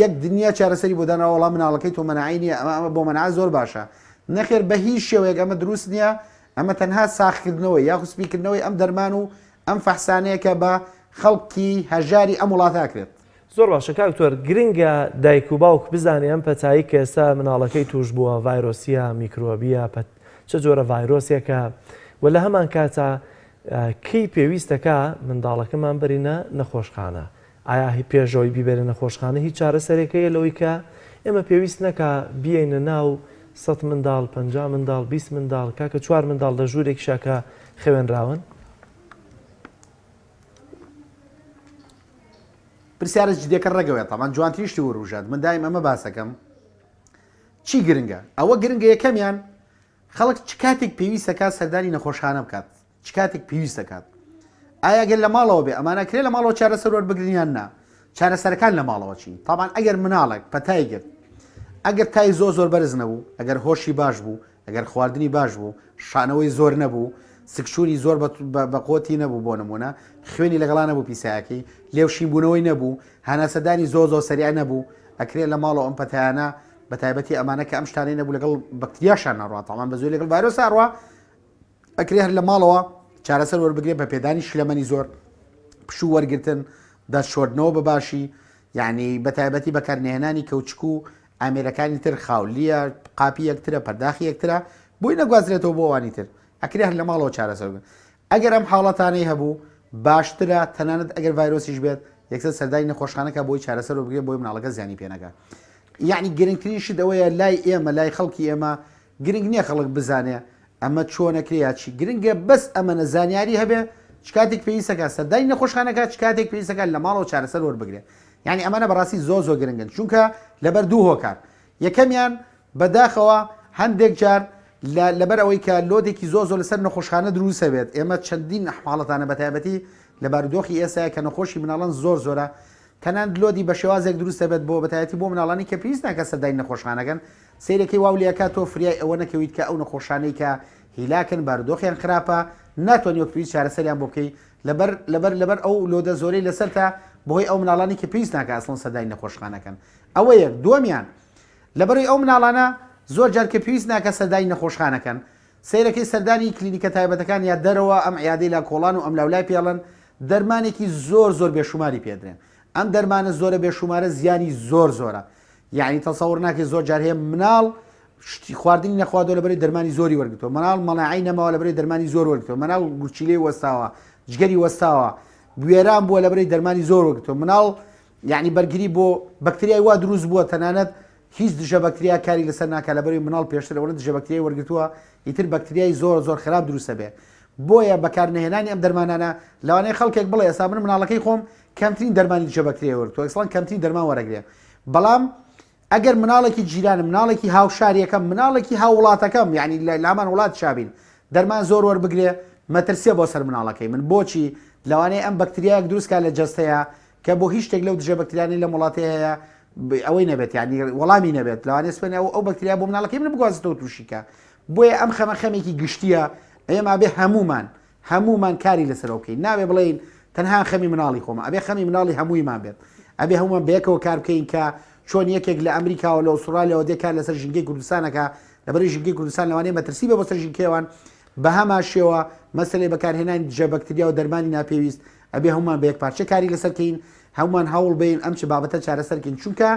یەک دنیا چارەسەری بۆ دانراوە وەڵام مناڵەکەی تۆ مەناعی نییە ئەمە ئەمە بۆ مەناع زۆر باشە نەخێر بە هیچ شێوەیەک ئەمە دروست نییە ئەمە تەنها ساغکردنەوەی یاخود سپیکردنەوەی ئەم دەرمان و ئەم فەحسانەیە کە بە خەڵکی هەژاری ئەم وڵاتە ئەکرێت. زۆر باشە کاک دکتۆر گرنگە دایک و باوک بزانێ ئەم پەتایی کە ئێستا مناڵەکەی توش بووە ڤایرۆسیە میکرۆبیە پەت چ جۆرە ڤایرۆسێکە و لە هەمان کاتا کەی پێویستەکە منداڵەکەمان بەرینە نەخۆشخانە ئایا هی پێش ئەوەی بیبەرە نەخۆشخانە هیچ چارەسەرێک هەیە لەوەی کە ئێمە پێویست نەکا بیەینە ناو سەت منداڵ، 50 منداڵ، 20 منداڵ، کاکە چوار منداڵ لە ژوورێکیشا کە خەوێنراون؟ پرسیارە جدیەکە ڕێگەوەیە تاوان جوانترین شتی وروژاند من دایم ئەمە باسەکەم چی گرنگە ئەوە گرنگە یەکەمیان خەڵک چ کاتێک پێویستەکات سەردانی نەخۆشخانە بکات چ کاتێک پێویست دەکات؟ ئایا گەر لە ماڵەوە بێ ئەمانە کرێ لە ماڵەوە چارەسەر وەربگرن یان نا؟ چارەسەرەکان لە ماڵەوە چین؟ تاوان ئەگەر مناڵێک پەتای گرت ئەگەر تای زۆر زۆر بەرز نەبوو ئەگەر هۆشی باش بوو ئەگەر خواردنی باش بوو شانەوەی زۆر نەبوو سکچوونی زۆر بە قۆتی نەبوو بۆ نمونە خوێنی لەگەڵا نەبوو پیسایەکەی لێوشین بوونەوەی نەبوو هەناسەدانی زۆر زۆر سەریع نەبوو ئەکرێ لە ماڵەوە ئەم پەتایانە بە تایبەتی ئەمانە کە ئەم شتانەی نەبوو لەگەڵ بەکتریاشان ناڕات تامان بە زۆری لەگەڵ ڤایرۆس ئەڕوا ئەکرێ هەر لە ماڵەوە چارەسەر وەربگرێ بە پێدانی شلەمەنی زۆر پشوو وەرگتن دەست شۆردنەوە بە باشی یعنی بە تایبەتی بەکارنەهێنانی کەوچک و ئامێرەکانی تر خاولیە قاپی یەکترە پەرداخی یەکترە بۆی نەگوازرێتەوە بۆ ئەوانی تر ئەکرێ هەر لە ماڵەوە چارەسەر بکەن ئەگەر ئەم حاڵەتانەی هەبوو باشترە تەنانەت ئەگەر ڤایرۆسیش بێت یەکسەر سەردانی نەخۆشخانەکە بۆی چارەسەر وەربگرێت بۆی مناڵەکە زیانی پێ نەگات یعنی گرنگترین شت ئەوەیە لای ئێمە لای خەڵکی ئێمە گرنگ نییە خەڵک بزانێ ئەمە چۆنەکرێ یا چی گرنگە بەس ئەمەنە زانیاری هەبێ چ کاتێک پێویستەکە سەردانی نەخۆشخانەکە چ کاتێک پێویستەکە لە ماڵەوە چارەسەر وەربگرێ یعنی ئەمانە بەڕاستی زۆر زۆر گرنگن چونکە لەبەر دوو هۆکار یەکەمیان بەداخەوە هەندێک جار لە لەبەر ئەوەی کە load ێکی زۆر زۆر لەسەر نەخۆشخانە دروست ئەبێت ئێمە چەندین حاڵەتانە بەتایبەتی لە بارودۆخی ئێستایا کە نەخۆشی مناڵان زۆر زۆرە تەنانەت load ی بە شێوازێک دروست ئەبێت بۆ بەتایبەتی بۆ مناڵانی کە پێویست ناکات سەردانی نەخۆشخانەکەن سەیرەکەی واو لێکات تۆ فریای ئەوە نەکەویت کە ئەو نەخۆشانەی کە هیلاکن بارودۆخیان خراپە ناتوانانی وەک پێویست چارەسەریان بۆ بکەی لەبەر لەبەر لەبەر ئەو load ە زۆرەی لەسەرتە بەهۆی ئەو مناڵانی کە پێویست ناکە ئەسڵەن سەردانی نەخۆشخانەکەن ئەوە یەک دووەمیان لەبەرئەوەی ئەو مناڵانە زۆر جار کە پێویست ناکات سەردانی نەخۆشخانەکەن سەیرەکەی سەردانی کلینیکە تایبەتەکان یا دەرەوە ئەم عیادەی لا کۆڵان و ئەملاولای پێڵن دەرمانێکی زۆر زۆر بێشوماری پێدرێن ئەم دەرمانە زۆرە بێشومارە زیانی زۆر زۆرە یعنی تەسەور ناکەی زۆر جار هەیە مناڵ شتی خواردنی نەخواردووە لەبەری دەرمانی زۆری وەرگتووە مناڵ مەناعەی نەماوە لەبەری دەرمانی زۆر وەرگتووە مناڵ گورچیلەی وەستاوە جگەری وەستاوە بوێران بووە لەبەری دەرمانی زۆر وەرگتووە مناڵ یەعنی بەرگری بۆ بەکتریای وا دروست بووە تەنانەت هیچ دژە بەکتریا کاری لەسەر ناکا لەبەرەوەی مناڵ پێشتر ئەوەنە دژە بەکتریای وەرگرتووە ئیتر بەکتریای زۆر زۆر خراپ دروست ئەبێ بۆیە بەکار نەهێنانی ئەم دەرمانانە لەوانەیە خەڵکێک بڵێ ئێستا من مناڵەکەی خۆم کەمترین دەرمانی دژە بەکتریای وەرگرتووە ئەسڵەن کەمترین دەرمان وەرەگرێ بەڵام ئەگەر مناڵێکی جیرانم مناڵێکی هاوشاریەکەم مناڵێکی هاووڵاتەکەم یعنی لە هەمان وڵات شابین دەرمان زۆر وەربگرێ مەترسیە بۆ سەر مناڵەکەی من بۆچی لەوانەیە ئەم بەکتریایەک دروستکا لە جەستەیە کە بۆ هیچ شتێک لەو دژە بەکتریانەی لەم وڵاتەی هەیە ئەوەی نەبێت یعنی وەڵامی نەبێت لەوانەیە سپێنێ ئەو ئەو بەکتریا بۆ مناڵەکەی من بگوازێتەوە تووشی کە بۆیە ئەم خەمە خەمێکی گشتیە ئێمە بێ هەمومان هەمومان کاری لەسەرەوە بکەین نابێ بڵێین تەنها خەمی مناڵی خۆمە ئەبێ خەمی مناڵی هەموویمان بێت ئەبێ هەمومان بەیەکەوە کار بکەین کە چۆن یەکێک لە ئەمریکاوە لە ئوسترالیاوە دێ کار لەسەر ژینگەی کوردستانەکە لەبەری ژینگەی کوردستان لەوانەیە مەترسی بێ بۆ سەر ژینگەیەوان بەهەمان شێوە مەسەلەی بەکارهێنانی دژە بەکتریا و دەرمانی ناپێویست ئەبێ هەمومان بە یەک پارچە کاری لەسەر کەین هەمومان هەوڵ بەین ئەم چ بابەتە چارەسەر کەین چونکە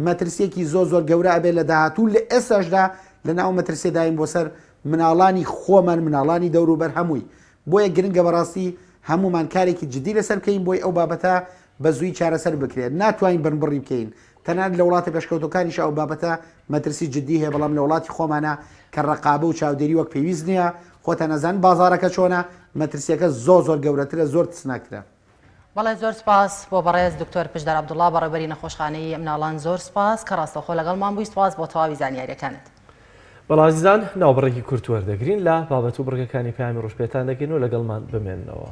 مەترسیەکی زۆر زۆر گەورە ئەبێ لە داهاتوو لە ئێستاشدا لە ناو مەترسیداین بۆ سەر مناڵانی خۆمان مناڵانی دەوروبەر هەمووی بۆیە گرنگە بەڕاستی هەمومان کارێکی جدی لەسەر بکەین بۆی ئەو بابەتە بە زووی چارەسەر بکرێت ناتوانین بنبڕی بکەین تەنانەت لە وڵاتە پێشکەوتوەکانیش ئەو بابەتە مەترسی جدی هەیە بەڵام لە وڵاتی خۆمانە کە ڕەقابە و چاودێری وەک پێویست نییە خۆتان ئەزانن بازاڕەکە چۆنە مەترسیەکە زۆر زۆر گەورەترە زۆر ترسناکترە. بەڵێ زۆر سپاس بۆ بەڕێز دکتۆر پشدەر عەبدوڵا بەڕێوبەری نەخۆشخانەی مناڵان زۆر سپاس کە ڕاستەوخۆ لەگەڵمان بووی سپاس بۆ تەواوی زانیاریەکانت. بەڵێ ئازیزان ناوبڕێکی کورت وەردەگرین لە بابەت و بڕگەکانی پەیامی ڕۆژ پێتان دەگەین و لەگەڵمان بمێننەوە.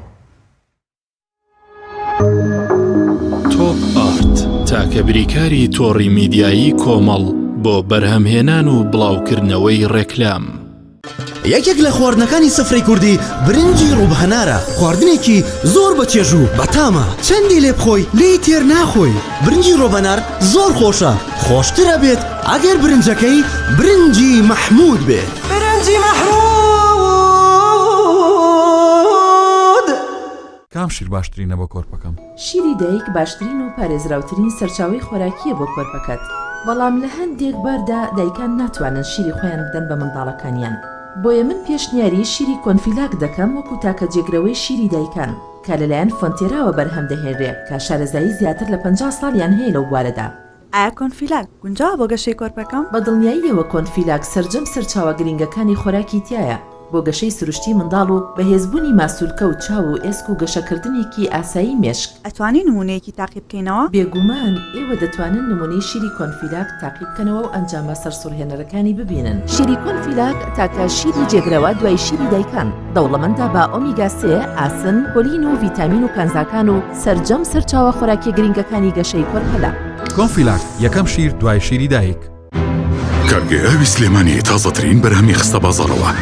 تۆپ ئارت تاکە بریکاری تۆڕی میدیایی کۆمەڵ بۆ بەرهەمهێنان و بڵاوکردنەوەی ڕێکلام. یەکێک لە خواردنەکانی سفرەی کوردی برنجی ڕووبهەنارە، خواردنێکی زۆر بە چێژ و بەتامە، چەندی لێ بخۆی لێی تێر ناخۆی، برنجی ڕۆبەنار زۆر خۆشە، خۆشتر ئەبێت ئەگەر برنجەکەی برنجی مەحموود بێت. برنجی مەحموود. کام شیر باشترینە بۆ کۆرپەکەم؟ شیری دایک باشترین و پارێزراوترین سەرچاوەی خۆراکییە بۆ کۆرپەکەت، بەڵام لە هەندێک باردا دایکان ناتوانن شیری خۆیان بدەن بە منداڵەکانیان، بۆیە من پێشنیاری شیری کۆنفیلاک دەکەم وەکو تاکە جێگرەوەی شیری دایکان کە لەلایەن فۆنتێراوە بەرهەم دەهێنرێ کە شارەزایی زیاتر لە 50 ساڵیان هەیە لەو بوارەدا. ئایا کۆنفیلاک گونجاوە بۆ گەشەی کۆرپەکەم؟ بە دڵنیاییەوە کۆنفیلاک سەرجەم سەرچاوە گرینگەکانی خۆراکی تیایە بۆ گەشەی سروشتی منداڵ و بەهێزبوونی ماسولکە و چاو و ئێسک و گەشەکردنێکی ئاسایی مێشک. ئەتوانین نموونەیەکی تاقی بکەینەوە؟ بێگومان ئێوە دەتوانن نموونەی شیری کۆنفیلاک تاقی بکەنەوە و ئەنجامە سەرسوڕهێنەرەکانی ببینن. شیری کۆنفیلاک تاکە شیری جێگرەوە دوای شیری دایکان، دەوڵەمەندە بە ئۆمیگا سێ، ئاسن، کۆلین و ڤیتامین و کانزاکان و سەرجەم سەرچاوە خۆراکیە گرنگەکانی گەشەی کۆرپەلە. کۆنفیلاک یەکەم شیر دوای شیری دایک. کارگەی ئاوی سلێمانی تازەترین بەرهەمی خستە بازاڕەوە.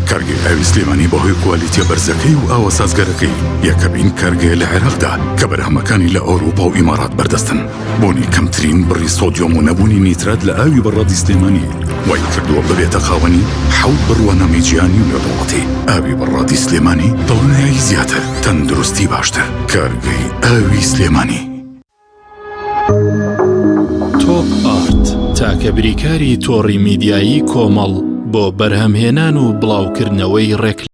کارگەی ئاوی سلێمانی بەهۆی کوالیتیە بەرزەکەی و ئاوە سازگەرەکەی یەکەمین کارگەیە لە عێراقدا کە بەرهەمەکانی لە ئەوروپا و ئیمارات بەردەستن. بوونی کەمترین بڕی سۆدیۆم و نەبوونی نیترات لە ئاوی بەڕادی سلێمانی وای کردووە ببێتە خاوەنی حەوت بڕوانامەی جیهانی و نێودەوڵەتی. ئاوی بەڕادی سلێمانی دڵنیایی زیاتر، تەندروستی باشتر. کارگەی ئاوی سلێمانی. تۆپ ئارت، تاکە بریکاری تۆڕی میدیایی کۆمەڵ بۆ بەرهەمهێنان و بڵاوکردنەوەی ڕێکلام.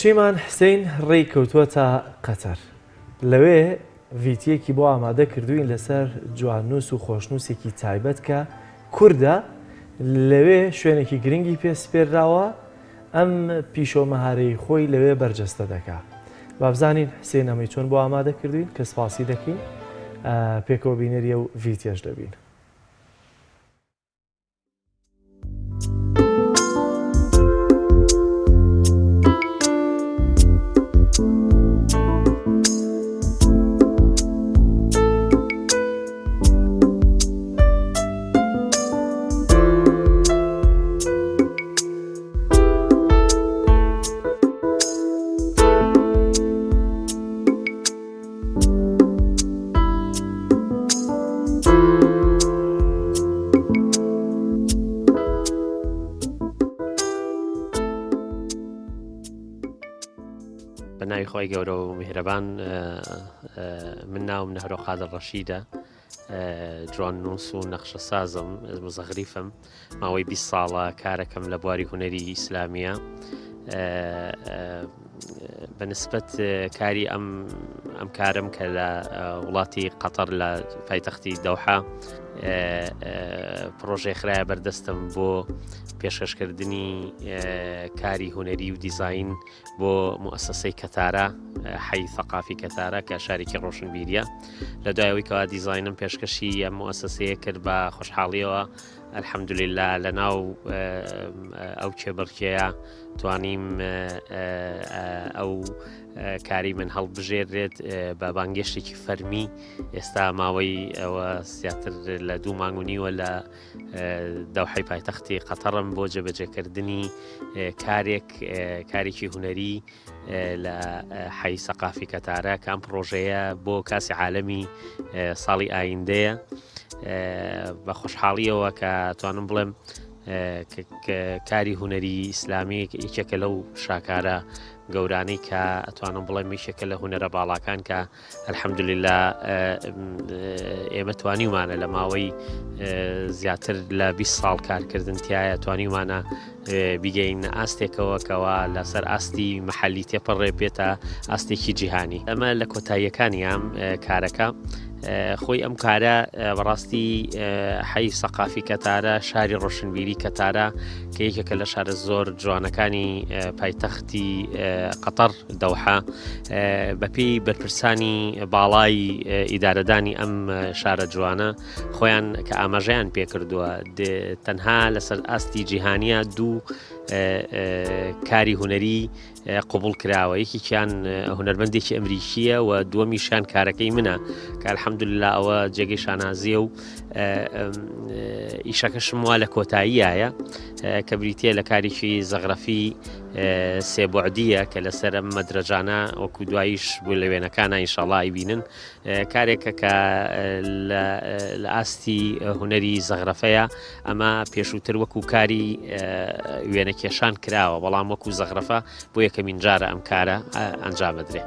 شیمان حسین ڕێی کەوتووەتە قەتەر. لەوێ ڤیتیەکی بۆ ئامادە کردووین لەسەر جواننووس و خۆشنووسێکی تایبەت کە کوردە، لەوێ شوێنێکی گرنگی پێ سپێرراوە، ئەم پیشە و مەهارەی خۆی لەوێ بەرجەستە دەکا. با بزانین حسین ئەمەی چۆن بۆ ئامادە کردووین کە سپاسی دەکەین. پێکەوە بینەری ئەو ڤیتیەش دەبین. بە ناوی خۆی گەورە و میهرەبان من ناوم نەهرۆ قادر ڕەشیدە جواننووس و نەخشەسازم مزەغریفم ماوەی 20 ساڵە کارەکەم لە بواری هونەری ئیسلامیە بە نسبەت کاری ئەم ئەم کارم کە لە وڵاتی قەتەر لە پایتەختی دەوحە پرۆژێ خراە بەردەستم بۆ پێشکەشکردنی کاری هونەری و دیزین بۆ موئەسەسەی کەتارە، حەی ثەقافی کەتارە کە شارێکی ڕۆشنبیریە. لە دوای ئەوەی کەوا دیزاینم پێشکەشی ئەم موئەسەسەیە کرد بە خۆشحاڵیەوە الحمدللە لە ناو ئەو کێبڕکێیە توانیم ئەو کاری من هەڵبژێرێت بە بانگێشتێکی فەرمی ئێستا ماوەی ئەوە زیاتر لە دوو مانگ و نیوە لە دەوحەی پایتەختی قەتەڕم بۆ جێبەجێکردنی کارێک کارێکی هونەری لە حەی سەقافی کەتارە کە ئەم پرۆژەیە بۆ کاسی عالەمی ساڵی ئایندەیە بە خۆشحاڵیەوە کە توانم بڵێم کاری هونەری ئیسلامی یەکێکە لەو شاکارە گەورانەی کە ئەتوانم بڵێم یەکێکە لە هونەرە باڵاکان کە الحمدللە ئێمە توانیومانە لە ماوەی زیاتر لە 20 ساڵ کارکردن تایە توانیومانە بیگەین ئاستێکەوە کەوا لەسەر ئاستی محلی تێپەڕێ بێتە ئاستێکی جیهانی ئەمە لە کۆتاییەکانی ئەم کارەکە خۆی ئەم کارە بەڕاستی حەی سەقافی کەتارە شاری ڕۆشنبیری کەتارە کە یەکێکە لە شارە زۆر جوانەکانی پایتەختی قەتەر دەوحە بەپێی بەرپرسانی باڵای ئیدارەدانی ئەم شارە جوانە خۆیان کە ئاماژەیان پێکردووە تەنها لەسەر ئاستی جیهانیە دوو کاری هونەری قوبول کراوە یەکێکیان هونەرمەندێکی ئەمریکیە و دووەمیشیان کارەکەی منە کە الحەمدللا ئەوە جێگەی شانازیە و ئیشەکەشم وا لە کۆتاییایە کە بریتە لە کارێکی زەغرەفی سێبعدیە کە لەسەر ئەم مەدرەجانە وەکو دواییش بوو لە وێنەکانە ئینشاڵا ئەیبینن کارێکە کە لە ئاستی هونەری زەغرەفەیە ئەمە پێشووتر وەکو کاری وێنەکێشان کراوە بەڵام وەکو زەغرەفە بۆ یەکەمین جارە ئەم کارە ئەنجامەدرێ.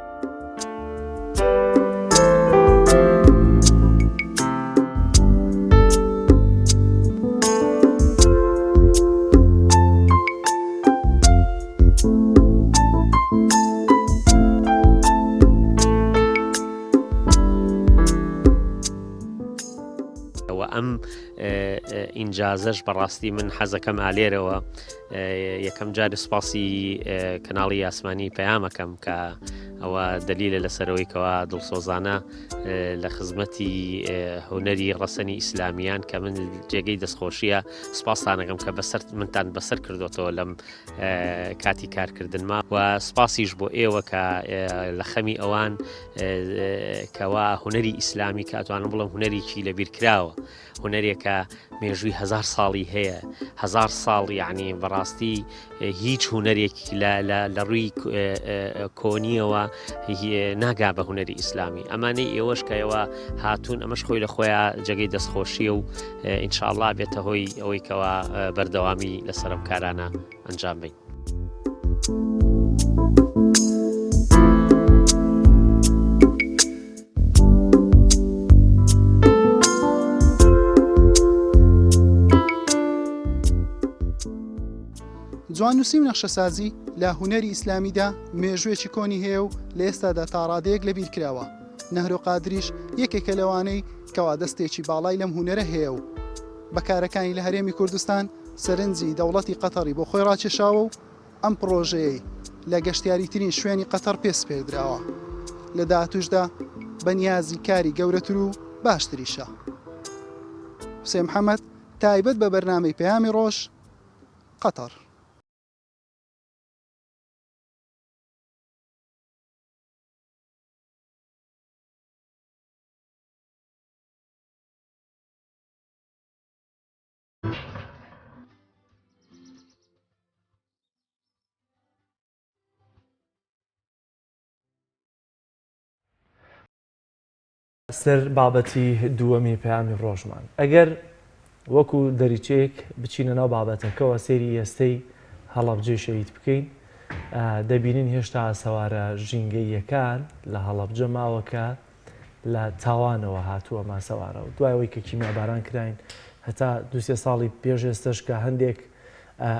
ئەم ئینجازەش بەڕاستی من حەزەکەم ئالێرەوە یەکەم جار سپاسی کەناڵی یاسمانی پەیامەکەم کە ئەوە دەلیلە لەسەرەوەی کەوا دڵسۆزانە لە خزمەتی هونەری ڕەسەنی ئیسلامیان کە من جێگەی دەستخۆشیە سپاستانەکەم کە بەسەر منتان بەسەر کردوتەوە لەم کاتی کارکردنما و سپاسیش بۆ ئێوە کە لە خەمی ئەوان کەوا هونەری ئیسلامی کە ئەتوانم بڵم هونەرێکی لەبیرکراوە هونەرێکە مێژووی هزار ساڵی هەیە هزار ساڵ یعنی بەڕاستی هیچ هونەرێک لە ڕووی کۆنیەوە ناگا بە هونەری ئیسلامی ئەمانەی ئێوەش کە ئێوە هاتوون ئەمەش خۆی لە خۆیان جێگەی دەستخۆشیە و ئینشاءله بێتە هۆی ئەوەی کەوا بەردەوامی لەسەر ئەم کارانە ئەنجام بین. جواننووسی و نەخشەسازی لە هونەری ئیسلامیدا مێژوویەکی کۆنی هەیە و لە ئێستادا تاڕادەیەک لەبیر کراوە، نەهرۆ قادریش یەکێکە لەوانەی کەوا دەستێکی باڵای لەم هونەرە هەیە و بە کارەکانی لە هەرێمی کوردستان سەرنجی دەوڵەتی قەتەڕی بۆ خۆی ڕاکێشاوە و ئەم پڕۆژەیەی لە گەشتیاریترین شوێنی قەتەڕ پێ سپێردراوە لە داهاتووشدا بە نیازی کاری گەورەتر و باشتریشە. حوسێن محەمەد، تایبەت بە بەرنامەی پەیامی ڕۆژ، قەتەڕ. سەر بابەتی دووەمی پەیامی ڕۆژمان ئەگەر وەکو دەریچەیەک بچینە ناو بابەتەکەوە سەیری ئێستەی هەڵەبجەی شەهید بکەین دەبینین هێشتا ئاسەوارە ژینگەییەکان لە هەڵەبجە ماوە کە لە تاوانەوە هاتووە ماسەوارە و دوای ئەوەی کە کیمیاباران کراین هەتا دوسێ ساڵی پێش ئێستەش کە هەندێک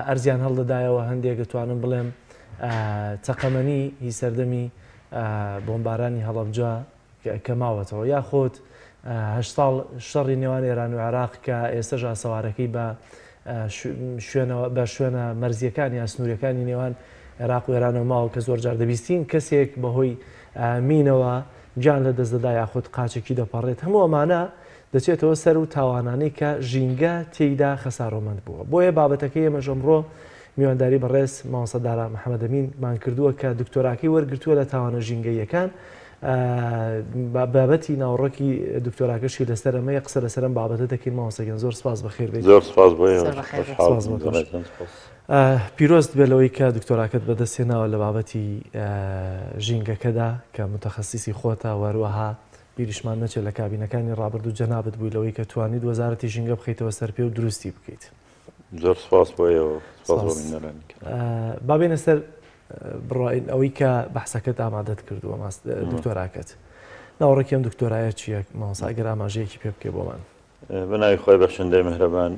ئەرزیان هەڵدەدایەوە هەندێک دەتوانم بڵێم تەقەمەنی هی سەردەمی بۆمبارانی هەڵەبجە کە ماوەتەوە یاخود هەشت ساڵ شەڕی نێوان ئێران و عێراق کە ئێستەش ئاسەوارەکەی بە شوێنەوە بە شوێنە مەرزیەکان یا سنوورەکانی نێوان عێراق و ئێرانەوە ماوە کە زۆر جار دەبیستین کەسێک بەهۆی مینەوە گیان لە دەست دەدا یاخود قاچێکی دەپەڕێت هەموو ئەمانە دەچێتەوە سەر و تاوانانەی کە ژینگە تێیدا خەسارۆمەند بووە بۆیە بابەتەکەی ئێمەش ئەمڕۆ میوانداری بەڕێز مامۆستا دارا محەمەدەمین مان کردووە کە دکتۆراکەی وەرگرتووە لە تاوانە ژینگەییەکان بابەتی ناوەڕۆکی دکتۆراکەشی لەسەر ئەمەیە قسە لەسەر ئەم بابەتە دەکەین مامۆستا گیان زۆر سپاس بەخێر بێیت. زۆر سپاس بۆ ئێوەش سپاس بۆ تۆش. پیرۆزت بێ لەوەی کە دکتۆراکەت بەدەست هێناوە لە بابەتی ژینگەکەدا کە متەخەسیسی خۆتە و هەروەها بیریشمان نەچێت لە کابینەکانی ڕابردوو جەنابت بووی لەوەی کە توانیت وەزارەتی ژینگە بخەیتەوە سەر پێ و دروستی بکەیت. زۆر سپاس بۆ ئێوە سپاس بۆ بینەرانی با بێینە سەر بڕۆین ئەوەی کە بەحسەکەت ئامادەت کردووە دکتۆراکەت ناوەڕۆکی ئەم دکتۆرایە چییە مامۆستا ئەگەر ئاماژەیەکی پێ بکەی بۆمان. بە ناوی خوای بەخشندەی میهرەبان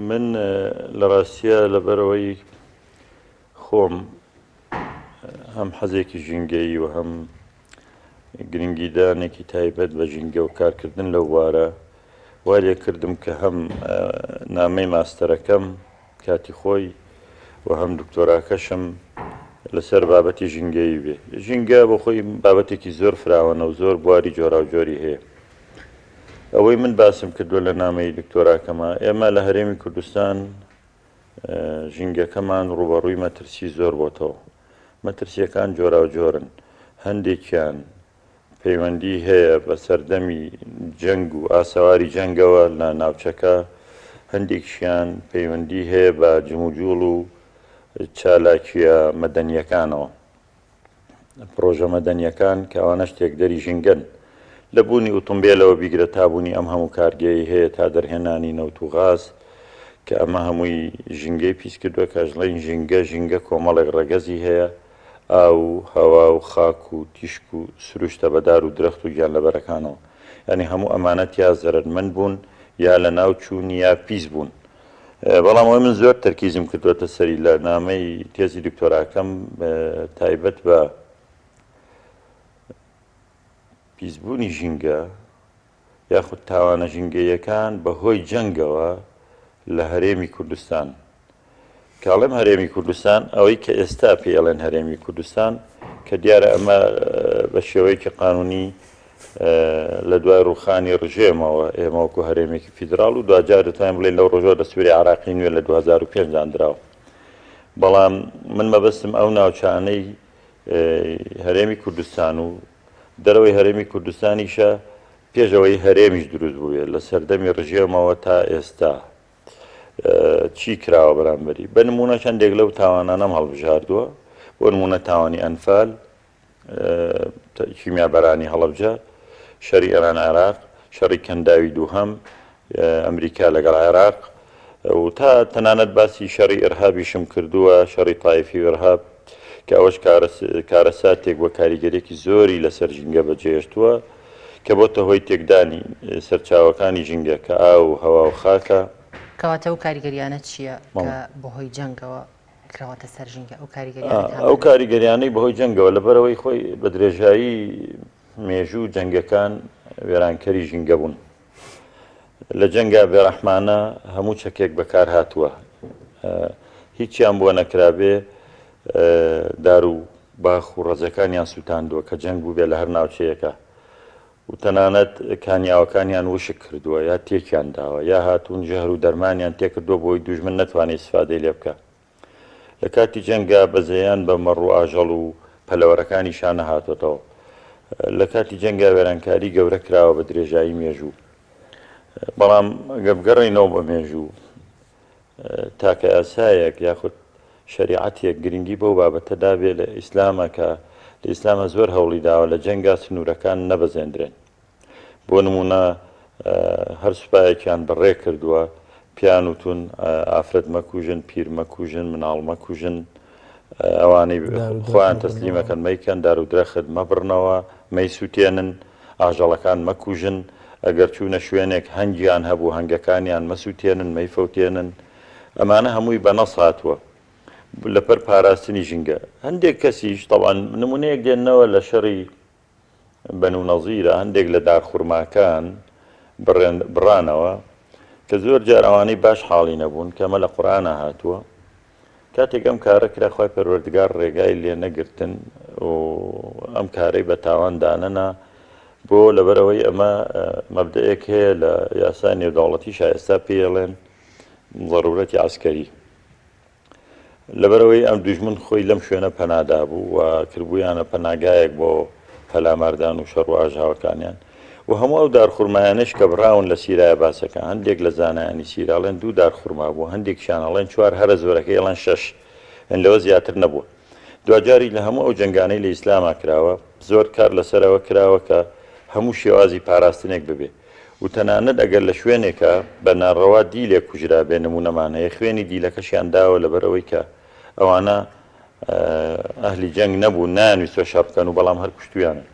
من لە ڕاستیە لەبەرئەوەی خۆم هەم حەزێکی ژینگەیی و هەم گرنگیدانێکی تایبەت بە ژینگە و کارکردن لەو بوارە وای لێ کردم کە هەم نامەی ماستەرەکەم کاتی خۆی و هەم دکتۆراکەشم لەسەر بابەتی ژینگەیی بێ. ژینگە بۆ خۆی بابەتێکی زۆر فراوانە و زۆر بواری جۆراوجۆری هەیە. ئەوەی من باسم کردووە لە نامەی دکتۆراکەما، ئێمە لە هەرێمی کوردستان ژینگەکەمان ڕووبەڕووی مەترسی زۆر بۆتەوە. مەترسییەکان جۆراوجۆرن، هەندێکیان پەیوەندی هەیە بە سەردەمی جەنگ و ئاسەواری جەنگەوە لە ناوچەکە، هەندێکیشیان پەیوەندی هەیە بە جموجوڵ و چالاکییە مەدەنییەکانەوە. پڕۆژە مەدەنییەکان کە ئەوانەش تێکدەری ژینگەن. لە بوونی ئوتومبێلەوە بیگرە تا بوونی ئەم هەموو کارگەیەی هەیە تا دەرهێنانی نەوت و غاز کە ئەمە هەمووی ژینگەی پیس کردووە کە ئەشڵێین ژینگە، ژینگە کۆمەڵێک ڕەگەزی هەیە ئاو و هەوا و خاک و تیشک و سروشتە بە دار و درەخت و گیانلەبەرەکانەوە یانی هەموو ئەمانە تیا زەرەرمەند بوون یا لەناو چوون یا پیس بوون. بەڵام ئەوەی من زۆر تەرکیزم کردووەتە سەری لە نامەی تێزی دکتۆراکەم تایبەت بە پیسبوونی ژینگە یاخود تاوانە ژینگەییەکان بە هۆی جەنگەوە. لە هەرێمی کوردستان کە ئەڵێم هەرێمی کوردستان ئەوەی کە ئێستا پێی ئەڵێن هەرێمی کوردستان کە دیارە ئەمە بە شێوەیەکی قانونی لە دوای ڕوخانی ڕژێمەوە ئێمە وەکو هەرێمێکی فیدراڵ و دواجار دەتوانین بڵێن لەو ڕۆژەوە دەستوری عراقی نوێ لە 2005 دانراوە بەڵام من مەبەستم ئەو ناوچانەی هەرێمی کوردستان و دەرەوەی هەرێمی کوردستانیشە پێشەوەی هەرێمیش دروست بووێت لە سەردەمی ڕژێمەوە تا ئێستا چی کراوە بەرامبەری؟ بە نموونە چەندێک لەو تاوانانەم هەڵبژاردووە، بۆ نموونە تاوانی ئەنفال، کیمیابارانی هەڵەبجە، شەری ئێران عێراق، شەڕی کەنداوی دووهەم، ئەمریکا لەگەڵ عێراق و تا تەنانەت باسی شەڕی ئیرهابیشم کردووە، شەڕی تایفی و ئیرهاب کە ئەوەش کارەساتێک بووە کاریگەریەکی زۆری لەسەر ژینگە بەجێهێشتووە. کە بۆتە هۆی تێکدانی سەرچاوەکانی ژینگە کە ئاو و هەوا و خاکە. کەواتە ئەو کاریگەریانە چییە کە بەهۆی جەنگەوە کراوەتە سەر ژینگە؟ ئەو کاریگەریانە کامانەن؟ ئەو کاریگەریانەی بەهۆی جەنگەوە لەبەرئەوەی خۆی بە درێژایی مێژوو جەنگەکان وێرانکەری ژینگە بوون. لە جەنگا بێڕەحمانە هەموو چەکێک بەکار هاتووە. هیچیان بۆ نەکرابێ دار و باخ و ڕەزەکانیان سووتاندووە کە جەنگ بووبێ لە هەر ناوچەیەکا و تەنانەت کانیاوەکانیان وشک کردووە یا تێکیان داوە یا هاتوون ژەهر و دەرمانیان تێکردووە بۆی دوژمن نەتوانێ ئیسفادەی لێ بکا. لە کاتی جەنگا بەزەیان بە مەڕ و ئاژەڵ و پەلەوەرەکانیشا نەهاتۆتەوە. لە کاتی جەنگا وێرانکاری گەورە کراوە بە درێژایی مێژوو. بەڵام گەر بگەڕێینەوە بۆ مێژوو، تاکە یاسایەک یاخود شەریعەتێک گرنگی بەو بابەتە دابێ لە ئیسلامە کە لە ئیسلامە زۆر هەوڵی داوە لە جەنگا سنوورەکان نەبەزێندرێن. بۆ نموونە هەر سوپایەکیان بەڕێ کردووە پێیان وتون ئافرەت مەکوژن، پیر مەکوژن، مناڵ مەکوژن، ئەوانەی خۆیان تەسلیمەکەن مەیکەن، دار و درەخت مەبڕنەوە، مەیسوتێنن، ئاژەڵەکان مەکوژن، ئەگەر چوونە شوێنێک هەنگیان هەبوو هەنگەکانیان مەسوتێنن، مەیفەوتێنن. ئەمانە هەمووی بە نەس هاتووە لەپەر پاراستنی ژینگە. هەندێک کەسیش تەبعەن نموونەیەک دێننەوە لە شەڕی بەنو نەزیرە هەندێک لە دارخورماکان بڕانەوە کە زۆر جار ئەوانەی باش حاڵی نەبوون کە ئەمە لە قورئانا هاتووە کاتێک ئەم کارە کرا خوای پەروەردگار ڕێگای لێ نەگرتن و ئەم کارەی بە تاوان دانەنا بۆ لەبەرئەوەی ئەمە مەبدەئێک هەیە لە یاسای نێودەوڵەتیشا ئێستا پێی ئەڵێن ضرورەتی عەسکەری لەبەرئەوەی ئەم دوژمن خۆی لەم شوێنە پەنا دابوو و کردبوویانە پەناگایەک بۆ پەلاماردان و شەڕ و ئاژاوەکانیان و هەموو ئەو دارخورمایانەش کە بڕاون لە سیرایە باسەکە هەندێک لە زانایانی سیرە ئەڵێن دوو دارخورما بوو هەندێکیشیان ئەڵێن چوار هەرە زۆرەکەی ئەڵێن شەش یان لەوە زیاتر نەبووە دواجاری لە هەموو ئەو جەنگانەی لە ئیسلاما کراوە زۆر کار لەسەر ئەوە کراوە کە هەموو شێوازی پاراستنێک ببێ و تەنانەت ئەگەر لە شوێنێکا بە ناڕەوا دیلێک کوژرابێ نموونەمان هەیە خوێنی دیلەکەشیان داوە لەبەر ئەوەی کە ئەوانە ئەهلی جەنگ نەبوون نایانویستوە شەڕ بکەن و بەڵام هەر کوشتویانن.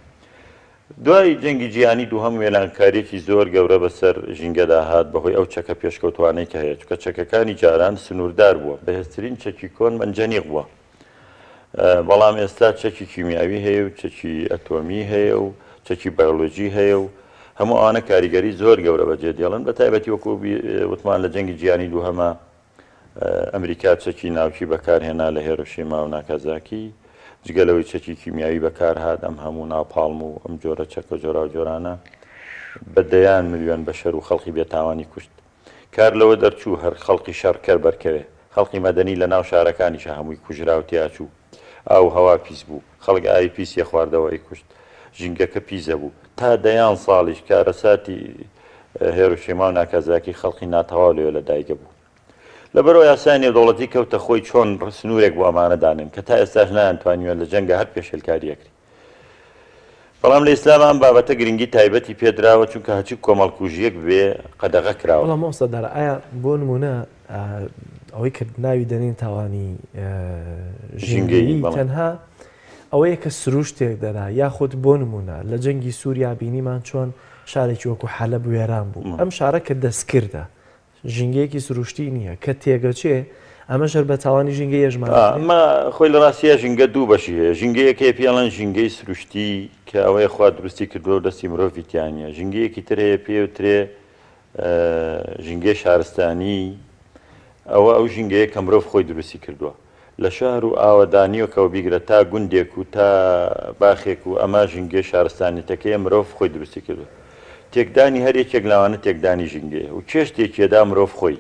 دوای جەنگی جیهانی دووهەم وێرانکاریەکی زۆر گەورە بەسەر ژینگەدا هات بەهۆی ئەو چەکە پێشکەوتوانەی کە هەیە چونکە چەکەکانی جاران سنووردار بووە بەهێزترین چەکی کۆن مەنجەنیق بووە بەڵام ئێستا چەکی کیمیاوی هەیە و چەکی ئەتۆمی هەیە و چەکی بایۆلۆجی هەیە و هەموو ئەوانە کاریگەری زۆر گەورە بەجێ دێڵن بە تایبەتی وەکو وتمان لە جەنگی جیهانی دووهەمە ئەمریکا چەکی ناوکی بەکارهێنا لە هێرۆشیما و ناکازاکی جگە لەوەی چەکی کیمیاوی بەکارهات ئەم هەموو ناپاڵم و ئەم جۆرە چەکە جۆراوجۆرانە بە دەیان ملیۆن بەشەر و خەڵکی بێتاوانی کوشت. کار لەوە دەرچوو هەر خەڵکی شەڕکەر بەرکەوێ، خەڵکی مەدەنی لە ناو شارەکانیشا هەمووی کوژرا و تیاچوو. ئاو و هەوا پیس بوو. خەڵک ئاوی پیسی ئەخواردەوە ئەیکوشت. ژینگەکە پیس ئەبوو. تا دەیان ساڵیش کارەساتی هێرۆشێما و ناکازاکی خەڵکی ناتەواو لەوێ لە دایک ئەبوو. لەبەرئەوە یاسای نێودەوڵەتی کەوتە خۆی چۆن سنوورێک بۆ ئەمانە دانێن کە تا ئێستاش نەیانتوانیوە لە جەنگا هەر پێشێلکاری ئەکرێ. بەڵام لە ئیسلاما ئەم بابەتە گرنگی تایبەتی پێدراوە چونکە هەرچی کۆمەڵکوژییەک بێ قەدەغە کراوە. بەڵام مامۆستا دارا ئایا بۆ نموونە ئەوەی کە ناوی دەنێین تاوانی ژینگەیی تەنها ئەوەیە کە سروشت تێک دەدا یاخود بۆ نموونە لە جەنگی سووریا بینیمان چۆن شارێکی وەکو حەلەب وێران بوو ئەم شارە کە دەستکردە ژینگەیەکی سروشتی نییە کە تێگەچێ ئەمەش هەر بە تاوانی ژینگەی ئەژمار دەکرێ؟ ئەمە خۆی لە ڕاستیا ژینگە دوو بەشی هەیە، ژینگەیەک هەیە پێی ئەڵێن ژینگەی سروشتی کە ئەوەیە خوا دروستی کردووە و دەستی مرۆڤی تیا نییە، ژینگەیەکی تر هەیە پێی ئەوترێ ژینگەی شارستانی. ئەوە ئەو ژینگەیە کە مرۆڤ خۆی دروستی کردووە. لە شار و ئاوەدانییەکەوە بیگرە تا گوندێک و تا باخێک و ئەمە ژینگەی شارستانیەتەکەیە مرۆڤ خۆی دروستی کردووە. تێکدانی هەر یەکێک لەوانە تێکدانی ژینگەیە و کێش تێکیەدا مرۆڤ خۆی.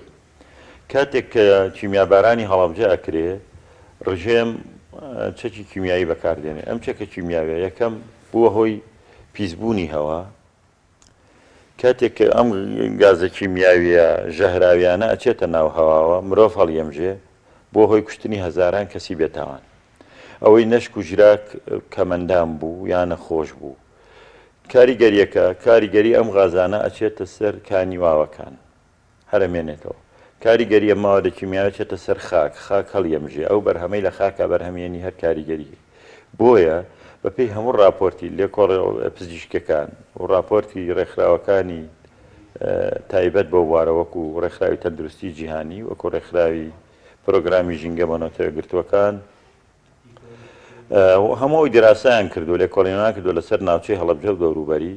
کاتێک کە کیمیابارانی هەڵەبجە ئەکرێ ڕژێم چەکی کیمیایی بەکاردێنێ. ئەم چەکە کیمیاویە یەکەم بووە هۆی پیسبوونی هەوا، کاتێک کە ئەم گازە کیمیاویە ژەهراویانە ئەچێتە ناو هەواوە مرۆڤ هەڵیەمژێ بووە هۆی کوشتنی هەزاران کەسی بێتاوان. ئەوەی نەشکوژرا کەمەندام بوو یا نەخۆش بوو. کاریگەریەکە کاریگەری ئەم غازانە ئەچێتە سەر کانیواوەکان. هەر ئەمێنێتەوە. کاریگەری ئەم مەوادە کیمیاویە چێتە سەر خاک، خاک هەڵیەمژێ، ئەو بەرهەمەی لە خاکا بەرهەمیەنی هەر کاریگەری هەیە. بۆیە بە پێی هەموو ڕاپۆرتی لێکۆڵەوە پزیشکیەکان و ڕاپۆرتی ڕێکخراوەکانی تایبەت بەو بوارە وەکو ڕێکخراوی تەندروستی جیهانی، وەکو ڕێکخراوی پرۆگرامی ژینگە بۆ نەتەوە یەکگرتووەکان، هەموو ئەوی دیراسەیان کردووە، لێکۆڵینەوەیان کردووە لەسەر ناوچەی هەڵەبجە و دەوروبەری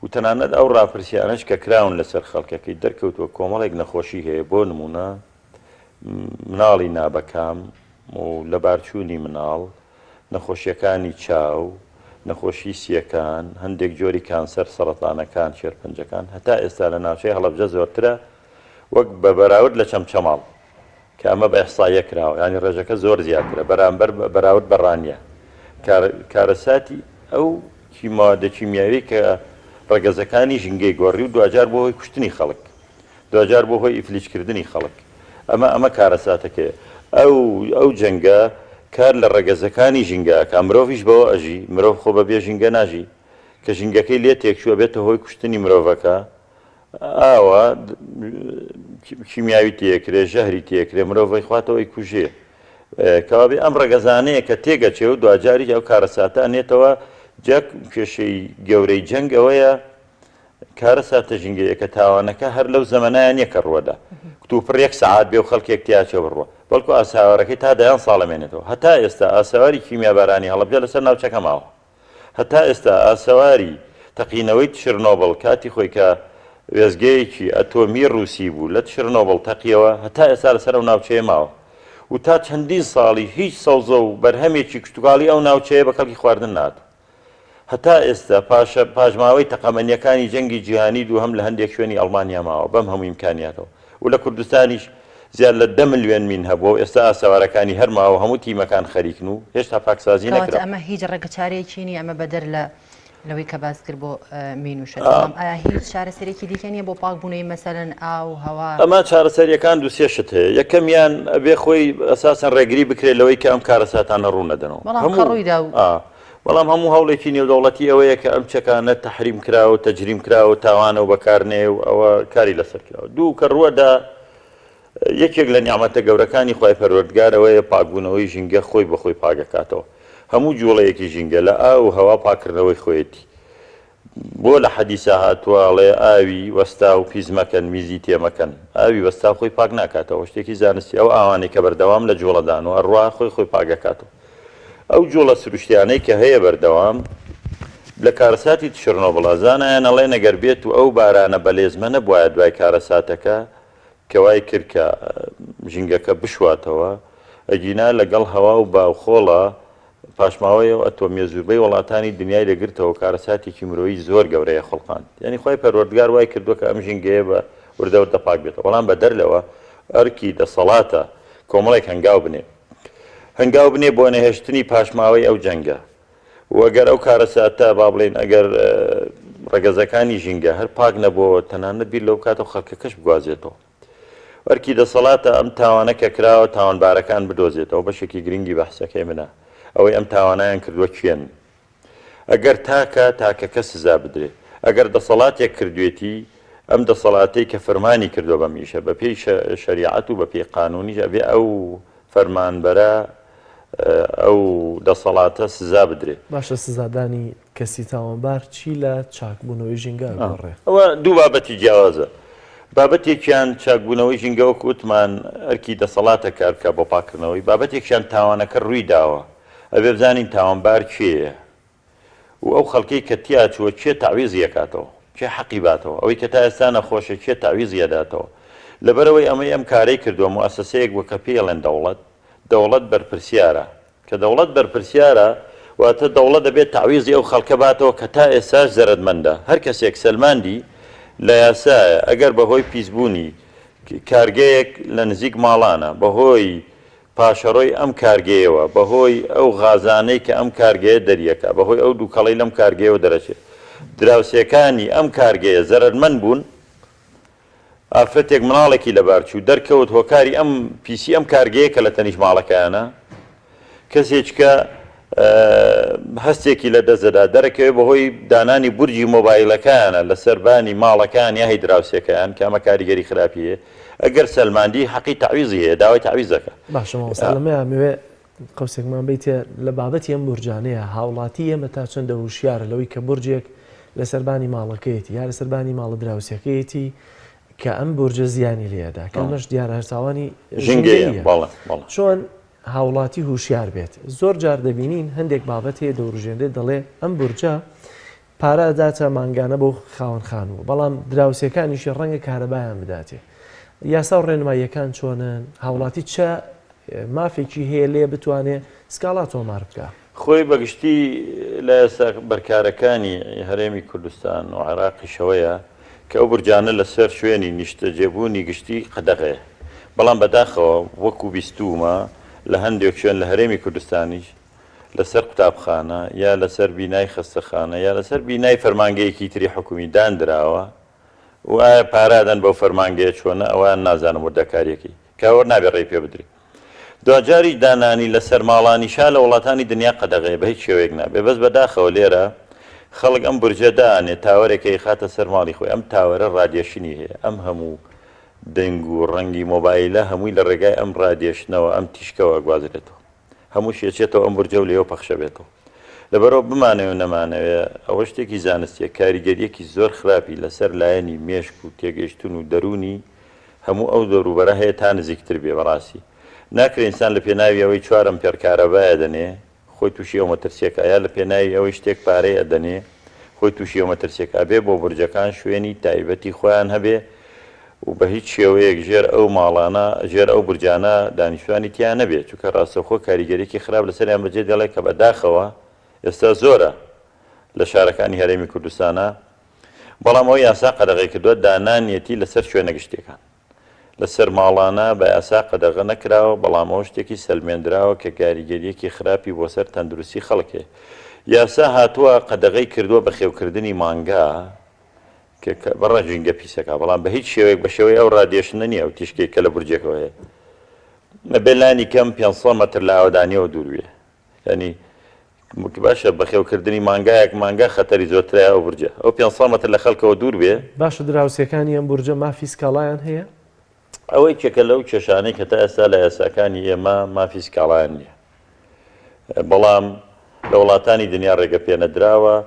و تەنانەت ئەو ڕاپرسیانەش کە کراون لەسەر خەڵکەکەی دەرکەوتووە کۆمەڵێک نەخۆشی هەیە بۆ نموونە مناڵی نابەکام و لەبارچوونی مناڵ، نەخۆشیەکانی چاو، نەخۆشی سیەکان، هەندێک جۆری کانسەر، سەڕەتانەکان، شێرپەنجەکان هەتا ئێستا لە ناوچەی هەڵەبجە زۆرترە وەک بە بەراورد لە چەمچەماڵ. کە ئەمە بە ئیحسائیە کراوە یانی ڕێژەکە زۆر زیاترە بەرامبەر بەراورد بە ڕانیە کارەساتی ئەو مادە کیمیاوی کە ڕەگەزەکانی ژینگەی گۆڕی و دواجار بۆ هۆی کوشتنی خەڵک دواجار بۆ هۆی ئیفلیجکردنی خەڵک ئەمە ئەمە کارەساتەکەیە ئەو ئەو جەنگە کار لە ڕەگەزەکانی ژینگە ئەکا مرۆڤیش بەوە ئەژی مرۆڤ خۆ بە بێ ژینگە ناژی کە ژینگەکەی لێ تێکچوو ئەبێتە هۆی کوشتنی مرۆڤەکە ئاوا کیمیاوی تێکرێ ژەهری تێکرێ مرۆڤ ئەیخواتەوە ئەیکوژێ کەوابێ ئەم ڕەگەزانەیە کە تێگەچێ و دواجاریش ئەو کارەساتە ئەنێتەوە جا کێشەی گەورەی جەنگ ئەوەیە کارەساتە ژینگەیەکە تاوانەکە هەر لەو زەمەنایان نییە کە ڕووەدا کتوپڕ یەک سەعات بێ و خەڵکێک تیاچێ بڕوە بەڵکو ئاساوارەکەی تا دەیان ساڵ ئەمێنێتەوە هەتا ئێستا ئاسەواری کیمیابارانی هەڵەبجە لەسەر ناوچەکە ماوە هەتا ئێستا ئاسەواری تەقینەوەی تشرنۆبڵ کاتی خۆی کە وێستگەیەکی ئەتۆمی ڕووسی بوو لە تشرنۆبڵ تەقیەوە هەتا ئێستا لەسەر ئەو ناوچەیە ماوە و تا چەندین ساڵی هیچ سەوزە و بەرهەمێکی کشتوکاڵی ئەو ناوچەیە بە کەڵکی خواردن نەهاتوو. هەتا ئێستا پاشە پاشماوەی تەقەمەنییەکانی جەنگی جیهانی دووهەم لە هەندێک شوێنی ئەڵمانیا ماوە بەم هەموو ئیمکانیاتەوە و لە کوردستانیش زیاد لە دە ملیۆن مین هەبووە و ئێستا ئاسەوارەکانی هەر ماوە و هەموو تیمەکان خەریکن و هێشتا پاکسازی کەواتە نەکراوە. ئەمە هیچ ڕێگەچارەیەکی نییە ئەمە بەدەر لە لەوەی کە باست کرد بۆ مین و شت بەڵام ئایا هیچ چارەسەرێکی دیکە نییە بۆ پاکبوونەوەی مەسەلەن ئاو هەوا؟ ئەمە چارەسەرییەکان دوو سێ شت هەیە یەکەمیان ئەبێ خۆی ئەساسەن ڕێگری بکرێت لەوەی کە ئەم کارەساتانە ڕوو نەدەنەوە بەڵام کە هەموو ڕوویدا و ئا بەڵام هەموو هەوڵێکی نێودەوڵەتی ئەوەیە کە ئەم چەکانە تەحریم کراوە و تەجریم کراوە و تاوانە و بەکار نەیە و ئەوە کاری لەسەر کراوە. دوو، کە ڕووەدا یەکێک لە نیعمەتە گەورەکانی خوای پەروەردگار ئەوەیە پاکبوونەوەی ژینگە خۆی بە خۆی پاکەکاتەوە. هەموو جووڵەیەکی ژینگە لە ئاو و هەوا پاککردنەوەی خۆیەتی. بۆ لە حەدیسا هاتووە ئەڵێ ئاوی وەستاو پیس مەکەن میزی تێ مەکەن ئاوی وەستاو خۆی پاک ناکاتەوە شتێکی زانستی ئەو ئاوانەی کە بەردەوام لە جوڵەدان و ئەڕوا خۆی خۆی پاک ئەکاتەوە ئەو جوڵە سروشتیانەی کە هەیە بەردەوام لە کارەساتی تشرنۆبڵا زانایان ئەڵێن ئەگەر بێت و ئەو بارانە بەلێزمە نەبوایە دوای کارەساتەکە کە وای کرد کە ژینگەکە بشواتەوە، ئەگینا لەگەڵ هەوا و با و خۆڵا پاشماوەی ئەو ئەتۆمیە زوربەی وەڵاتانی دنیای لێگرتەوە کارەساتێکی مرۆیی زۆر گەورەیە خوڵقاند. یانی خوای پەروەردگار وای کردووە کە ئەم ژینگەیە بە وردە وردە پاک بێتەوە. بەڵام بەدەر لەوە ئەرکی دەسەڵاتە کۆمەڵێک هەنگاو بنێ. هەنگاو بنێ بۆ نەهێشتنی پاشماوەی ئەو جەنگە. و گەر ئەو کارەساتە با بڵێین ئەگەر ڕەگەزەکانی ژینگە هەر پاک نەبۆوە تەنانەت بیر لەو بکاتەوە خەڵکەکەش بگوازێتەوە. ئەرکی دەسەڵاتە ئەم تاوانە کە کراوە تاوانبارەکان بدۆزێتەوە بەشێکی گرنگی بەحسەکەی منە ئەوەی ئەم تاوانەیان کردووە کێن ئەگەر تاکە تاکەکە سزا بدرێ ئەگەر دەسەڵاتێک کردوێتی ئەم دەسەڵاتەی کە فەرمانی کردووە بەم ئیشە بەپێی شەریعەت و بەپێی قانونیش ئەبێ ئەو فەرمانبەرە ئەو دەسەڵاتە سزا بدرێ. باشە سزادانی کەسی تاوانبار چی لە چاکبوونەوەی ژینگە ئەگۆڕێ؟ ئەوە دوو بابەتی جیاوازە. بابەتێکیان چاکبوونەوەی ژینگە وەک وتمان ئەرکی دەسەڵاتە کار بکا بۆ پاککردنەوەی، بابەتێکیان تاوانەکە ڕووی داوە ئەبێ بزانین تاوانبار کێیە و ئەو خەڵکەی کە تیا چووە کێ تەعویزی ئەکاتەوە، کێ حەقی باتەوە، ئەوەی کە تا ئێستا نەخۆشە کێ تەعویزی ئەداتەوە. لەبەرئەوەی ئەمەی ئەم کارەی کردووە موئەسەسەیەک بووە کە پێی ئەڵێن دەوڵەت، دەوڵەت بەرپرسیارە. کە دەوڵەت بەرپرسیارە واتە دەوڵەت دەبێت تەعویزی ئەو خەڵکە باتەوە کە تا ئێستاش زەرەدمەندە. هەر کەسێک سەلماندی لە یاسایە ئەگەر بەهۆی پیسبوونی کارگەیەک لە نزیک ماڵانە، بەهۆی پاشەڕۆی ئەم کارگەیەوە، بەهۆی ئەو غازانەی کە ئەم کارگەیە دەریەکا، بەهۆی ئەو دووکەڵەی لەم کارگەیەوە دەرەچێ، دراوسێکانی ئەم کارگەیە زەرەرمەند بوون، ئافرەتێک مناڵێکی لەبار چوو، دەرکەوت هۆکاری ئەم پیسی ئەم کارگەیە کە لە تەنیشت ماڵەکەیانە، کەسێکە هەستێکی لە دەست دەدا، دەرەکەوێت بەهۆی دانانی بورجی مۆبایلەکانە لەسەر بانی ماڵەکان یا هی دراوسێکەیان کە ئەمە کاریگەری خراپی هەیە، ئەگەر سەلماندی حەقی تەعویزی هەیە، داوای تەعویز دەکا. باشە مامۆستا لەمەیا ئەمەوێ قەوسێکمان بەیتێ لە بابەتی ئەم بورجانەیە هاوڵاتی ئێمە تا چەندە هوشیارە لەوەی کە بورجێک لەسەر بانی ماڵەکەیەتی یا لەسەر بانی ماڵە دراوسێکەیەتی کە ئەم بورجە زیانی لێدا کە ئەمەش دیارە هەر تاوانی ژینگەیە بەڵێ بەڵێ. چۆن هاوڵاتی هوشیار بێت زۆر جار دەبینین هەندێک بابەت هەیە دەوروژێنرێت دەڵێ ئەم بورجە پارە ئەداتە مانگانە بۆ خاوەن خانوو بەڵام دراوسێکانیشی ڕەنگە کارەبایان بداتێ یاسا و ڕێنماییەکان چۆنن هاوڵاتی چە مافێکی هەیە لێ بتوانێ سکاڵا تۆمار بکا؟ خۆی بە گشتی لە یاسا بەرکارەکانی هەرێمی کوردستان و عێراقیشەوەیە کە ئەو بورجانە لەسەر شوێنی نیشتەجێبوونی گشتی قەدەغەیە بەڵام بەداخەوە وەکو بیستوومە لە هەندێک شوێن لە هەرێمی کوردستانیش لەسەر قوتابخانە یا لەسەر بینای خەستەخانە یا لەسەر بینای فەرمانگەیەکی تری حکومی داندراوە و ئایا پارە ئەدەن بەو فەرمانگەیە چۆنە ئەوەیان نازانم وردەکاریەکەی کە ئەوە نابێ ڕێی پێ بدرێ دواجاریش دانانی لەسەر ماڵانیشا لە وڵاتانی دنیا قەدەغەیە بە هیچ شێوەیەک نابێ بەس بەداخەوە لێرە خەڵک ئەم بورجە دانێ تاوەرێکە ئەیخاتە سەر ماڵی خۆی ئەم تاوەرە radiation ی هەیە ئەم هەموو دەنگ و ڕەنگی مۆبایلە هەمووی لە ڕێگای ئەم radiation ەوە ئەم تیشکەوە ئەگوازرێتەوە هەمووشی ئەچێتەوە ئەم بورجە و لێوە پەخشەبێتەوە. لەبەرئەوە بمانەوێ و نەمانەوێ ئەوە شتێکی زانستیە کاریگەریەکی زۆر خراپی لەسەر لایەنی مێشک و تێگەیشتن و دەروونی هەموو ئەو دەوروبەرە هەیە تا نزیکتر بێ بەڕاستی ناکرێ ئینسان لە پێناوی ئەوەی چوار ئەمپێڕ کارەبای ئەدەنێ خۆی تووشی ئەو مەترسیە کا یا لە پێناوی ئەوەی شتێک پارەی ئەدەنێ خۆی تووشی ئەو مەترسیە کا ئەبێ بۆ بورجەکان شوێنی تایبەتی خۆیان هەبێ و بە هیچ شێوەیەک ژێر ئەو ماڵانە، ژێر ئەو بورجانە دانیشتوانی تیا نەبێ، چونکە ڕاستەوخۆ کاریگەریەکی خراپ لەسەریان بەجێ دێڵێ کە بە داخەوە ئێستا زۆرە لە شارەکانی هەرێمی کوردستانا، بەڵام ئەوەی یاسا قەدەغەی کردوە دانانیەتی لەسەر شوێنە گشتیەکان. لەسەر ماڵانە بە یاسا قەدەغە نەکراوە، بەڵام ئەوە شتێکی سەلمێندراوە کە کاریگەریەکی خراپی بۆ سەر تەندروستی خەڵک هەیە. یاسا هاتووە قەدەغەی کردوە بەخێوکردنی مانگا، کە بەڕە ژینگە پیسەکە بەڵام بە هیچ شێوەیەک بە شێوەی ئەو radiation ە نییە ئەو تیشکەی کە لە بورجێکەوە هەیە ئەبێ لانی کەم 500 مەتر لە ئاوەدانیەوە دوور بێ یعنی باشە بەخێوکردنی مانگایەک مانگا خەتەری زۆرترە ئەو بورجە ئەو 500 مەتر لە خەڵکەوە دوور بێ باشە دراوسێکانی ئەم بورجە مافی سکاڵایان هەیە؟ ئەوە یەکێکە لەو کێشانەی کە تا ئێستا لە یاساکانی ئێمە مافی سکاڵایان نییە بەڵام لە وڵاتانی دنیا ڕێگە پێنەدراوە